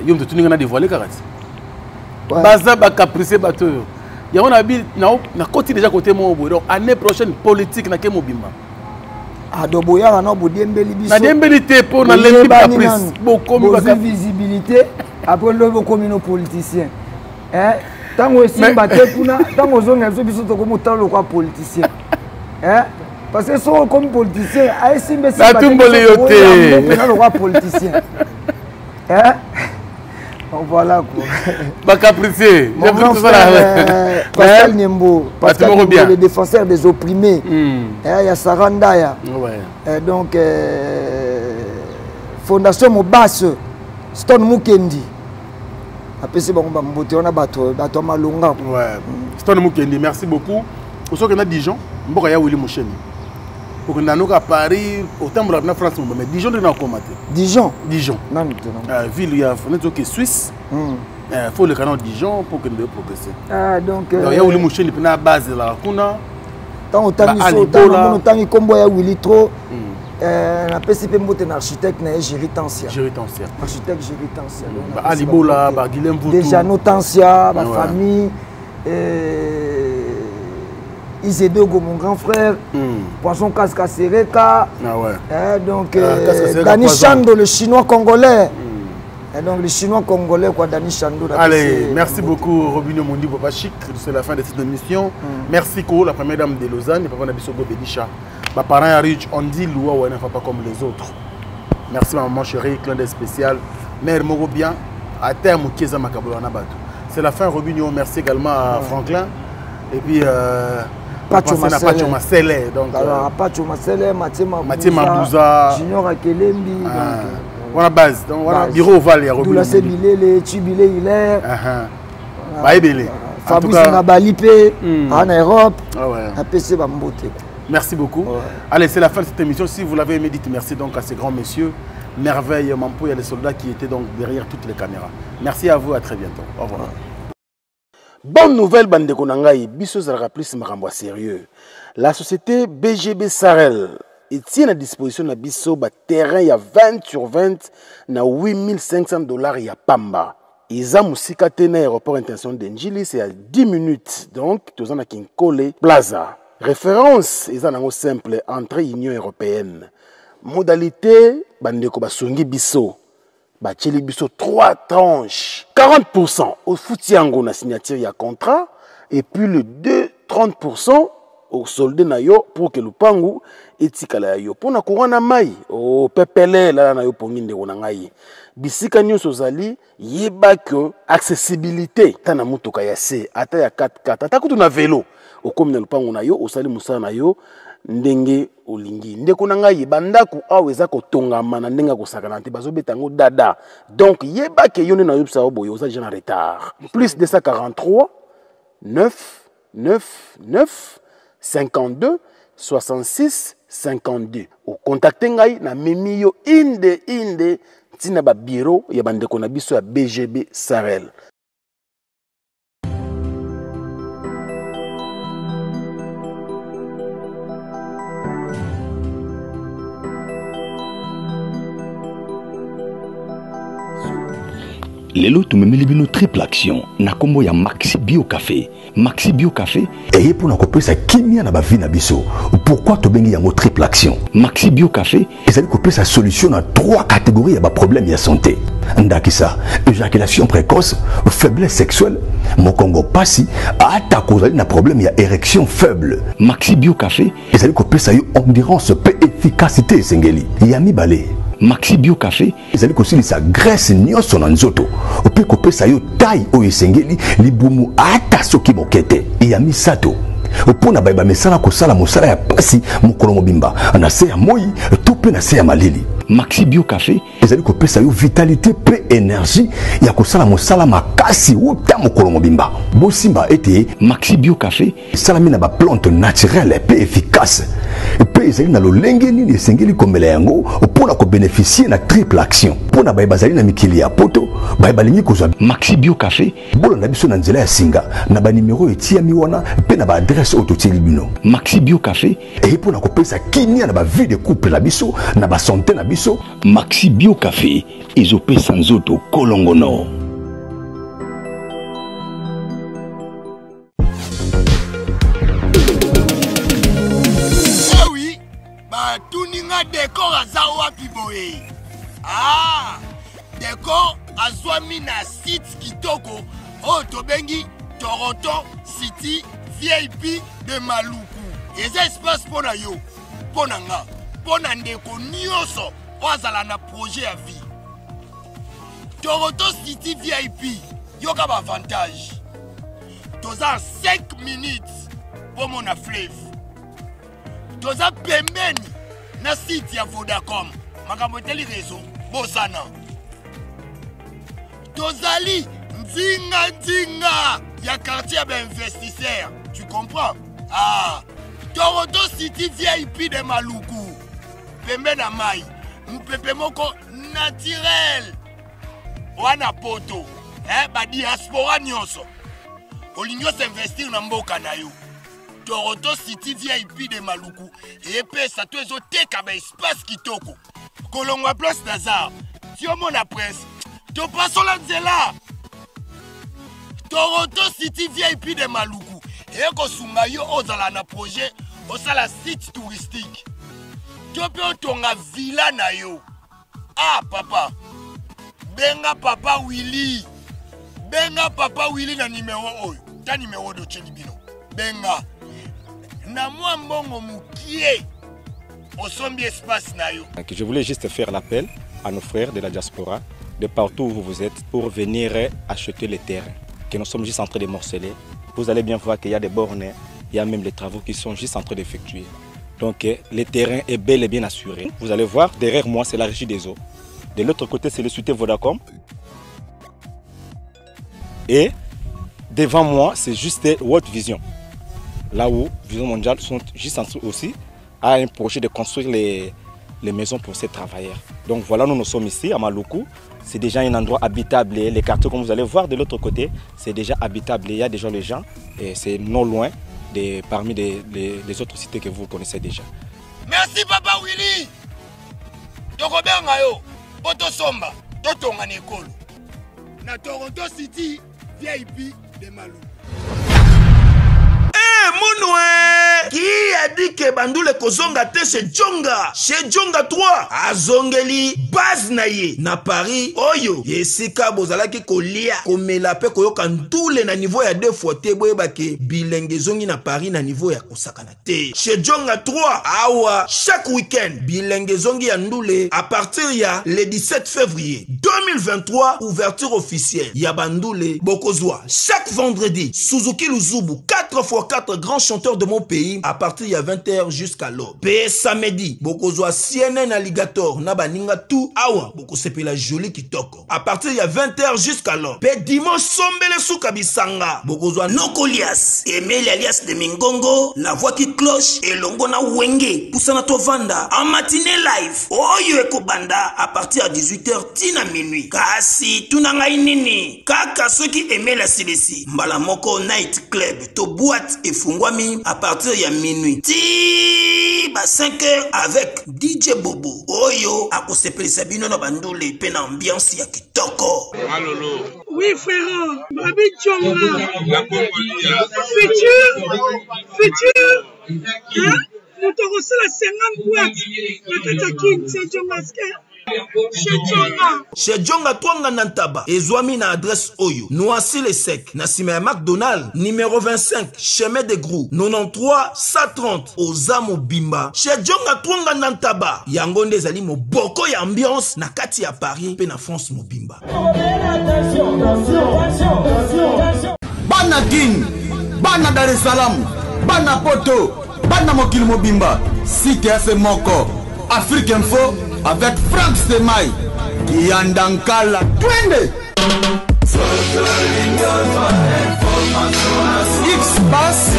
Yo mto tuninga na dévoiler karati. Baza ba capricieux bato oyo. Yango na bi na koti déjà côté moko boye. Donc année prochaine politique na ke mobimba. Ah do boyaka na bodiembeli biso. Na diembeli te po na lembi caprice. Bokomi ba visibilité après lobi okomi no politicien. Hein? Tango esimba te kuna, tango ozonga biso biso tokomi otala lokola politicien. Hein? Parce que soki okomi politicien, ayesimba esimba te. Natumboli yo te. Na lokola politicien. Hein? Voilà quoi. Ba capricieux. Mon grand frère, euh, Pascal Niembo, Pascal Niembo, le défenseur des opprimés. Il y a Sarandaya. Ouais. Euh, donc, euh, Fondation Mobas, Stone Mukendi. Apesi bango ba mbote wana bato bato malonga. Ouais. Stone Mukendi, merci beaucoup. Osoki na Dijon, mboka ya Willy Musheni. Okenda noka Paris, otambola na France mais Dijon nde na okoma te. Dijon. Dijon. Nanu te non. Ville ya neti oke Suisse. Faut le canal Dijon pour que nous progresser. Ah donc euh, ya Willy Musheni pena base la kuna. Tant otangi so otangi otangi kombo ya Willy trop. Napesi mpe mbote na architecte na ye Géry Tansia. Géry Tansia. Architecte Géry Tansia. Ba Ali Bola, ba Guilhem Voutou. Déjà nos Tansia, ba famille. Isedogo, mon grand frère, Poisson Casca Sereka, ah ouais. Donc Dani Chando, le chinois congolais. Et donc le chinois congolais, quoi, Dani Chando. Allez, merci beaucoup Robinio Mundi Papa Chic, c'est la fin de cette émission. Merci Ko, la première dame de Lausanne, et papa Nabisogo Bedisha. Ma parent est riche, on dit Loua ouais, ne fait pas comme les autres. Merci ma maman chérie, clin d'œil spécial. Mère Moro bien, à terme, Kieza Makabolo Nabatou. C'est la fin Robinio, merci également à Franklin. Et puis, Pacho Masele. Donc, alors, Pacho Masele, Mathieu Mabouza, Mathieu Mabouza, Junior Akelembi. Ah, donc, voilà base. Donc, voilà bureau ovale. Il y a Doula Sebilele, Chibile Hilaire. Baebele. Fabrice Nabalipe, en Europe. Ah ouais. APC Bambote. Merci beaucoup. Ouais. Allez, c'est la fin de cette émission. Si vous l'avez aimé, dites merci donc à ces grands messieurs. Merveille Mampo, il y a les soldats qui étaient donc derrière toutes les caméras. Merci à vous, à très bientôt. Au revoir. Ouais. Bonne nouvelle, bandeko na ngai, biso ezalaka plus makambo ya sérieux. La société BGB Sarel etie na disposition na biso ba terrain ya 20 sur 20 na 8500 $ ya pamba. Eza mosika te na aéroport international de Ndjili, c'est à 10 minutes. Donc, toza na Kinkole Plaza. Référence, eza nango simple, entrée Union européenne. Modalité, bandeko basongi biso. Batieli biso 3 tranches. 40% au foutiango na signature ya contrat et puis le 2 30% osolde na yo pour ke lupangu etikala ya yo mpo na courant na mai opepele lala na yo pongi ndeko na ngai bisika nyonso ozali yeba ke accessibilité ata na motuka ya se ata ya 4x4 ata kutu na velo okomi na lupangu na yo osali mosala na yo ndenge olingi ndeko na ngai bandako awa eza kotongama na ndenge ya kosakana te bazobeta yango dada donc yeba ke yo nde nayebisa yo boye oza deja na retard plus 243 9 9 9 52 66 52 okontakte ngai namemi yo inde inde ntina babiro ya bandeko na biso ya bgb sarel. Lelo tumemeli bino triple action na kombo ya Maxi Bio Café. Maxi Bio Café eye mpo na kopesa kimia na bavi na biso. Pourquoi tobengi yango triple action? Maxi Bio Café ezali kopesa solution na trois catégories ya baproblème ya santé, ndakisa éjaculation précoce, faiblesse sexuelle, mokongo pasi, ata kozali na problème ya érection faible. Maxi Bio Café ezali kopesa yo endurance mpe efficacité esengeli. Ya mibale, Maxi Bio Café ezali kosilisa graisse nyonso na nzoto mpe kopesa yo taille oyo esengeli, libumu ata soki moke te. Ya misato, mpo na baye bamesana kosala mosala ya pasi mokolo mobimba na se ya moi to mpe na se ya malili, Maxi Bio Café ezali kopesa yo vitalité mpe énergie ya kosala mosala makasi uta mokolo mobimba. Bosimba ete Maxi Bio Café esalami na baplante naturelle mpe efficace, mpe ezali na lolenge nini esengeli komela yango mpo na kobeneficie na triple action. Mpo na baye bazali na mikili ya poto, baye balingi kozwa Maxi Bio Café, bolanda biso na nzela ya singa na banimero etiyami wana mpe na baadresse oyo totieli bino. Maxi Bio Café eye mpo na kopesa kimia na bavie de couple na biso, na basante na biso. Maxi Bio Café ezopesa nzoto kolongono. Eh oui, batuni nga decor aza wapi boye? Ah, decor azwami na site kitoko oyo tobengi Toronto City VIP de Maluku. Eza espace mpo na yo, mpo na nga, mpo na ndeko nyonso oyo azala na projet ya vie. Toronto City VIP, yoka ba avantage. Toza 5 minutes mpo mona fleuve. Toza pembeni na site ya Vodacom. Makambo etali réseau, bosana. Tozali nzinga nzinga ya quartier ya ba investisseurs. Tu comprends? Ah, Toronto City VIP de Maluku. Pembe na mai, mupepe moko naturel. Wana poto, eh, ba diaspora nyonso. Olingi osinvestir na mboka na yo. Toronto City VIP de Maluku epesa to ezoteka ba espace kitoko. Kolongwa place Nazar, ti omona prince, topasola nzela. Toronto City VIP de Maluku ekosunga yo ozala na projet osala site touristique to mpe otonga villa na yo. Ah papa, benga papa Willy, benga papa Willy na numero oyo, ta numero dotieli bino, benga na mwa mbongo mokie osombi espace na yo. Donc, je voulais juste faire l'appel à nos frères de la diaspora, de partout où vous êtes, pour venir acheter les terrains que nous sommes juste en train de morceler. Vous allez bien voir qu'il y a des bornes, il y a même les travaux qui sont juste en train d'effectuer. Donc le terrain est bel et bien assuré. Vous allez voir, derrière moi, c'est la régie des eaux. De l'autre côté, c'est le site Vodacom. Et devant moi, c'est juste World Vision. Là où Vision Mondiale sont juste en dessous aussi, a un projet de construire les maisons pour ces travailleurs. Donc voilà, nous, nous sommes ici à Maluku. C'est déjà un endroit habitable. Les quartiers, comme vous allez voir de l'autre côté, c'est déjà habitable. Il y a déjà les gens et c'est non loin de, parmi les autres cités que vous connaissez déjà. Merci Papa Willy. Tokobenga yo, poto somba, totonga na ekolo. Na Toronto City VIP de Maluku. Eh, munwe! Qui a dit que bandule ekozonga te chez Djonga? Chez Djonga 3 azongeli base na ye na Paris oyo esika bozalaki kolia, komela pe koyoka ndule na niveau ya deux fois te. Boyeba ke bilenge ezongi na Paris na niveau ya kosakana te. Chez Djonga 3 awa chaque week-end bilenge ezongi ya ndule à partir ya le 17 février 2023, ouverture officielle ya bandule. Bokozwa chaque vendredi Suzuki Luzubu 4x4, grand chanteur de mon pays, à partir ya 20h jusqu'à l'aube. Pe samedi bokozwa CNN Alligator na baninga tout, awa bokosepela joli kitoko à partir ya 20h jusqu'à l'aube. Pe dimanche sombele suka bisanga bokozwa Nokolias Emeli alias de Mingongo, la voix qui cloche, elongo na Wenge pusana tovanda en matinée live oyo ekobanda à partir ya 18h tina minuit. Kasi tuna ngai nini kaka soki Emeli asilisi mbala moko night club to boîte efungwami à partir ya minuit ti ba 5 heures avec DJ Bobo oyo akosepelisa bino na bandule pe na ambiance ya kitoko. Malolo. Oui frère, Babi Djonga. Futur, futur. Hein? Moto akosala 50 boîte na kati ya Kin, c'est Djonga Chez Djonga. Chez Djonga Twanga na Ntaba ezwami na adresse oyo: Noisy le Sec, na nsima ya McDonald, numéro 25, chemin de Grou, 93 130. Oza mobimba Chez Djonga Twanga na Ntaba, yango nde ezali moboko ya ambiance na kati ya Paris mpe na France mobimba. Bana Kin, bana Dar es Salaam, bana Poto, bana mokili mobimba, site ya se moko, Afrique Info avec Frank Semai, Kiyanda Nkala, twende! X-Bass.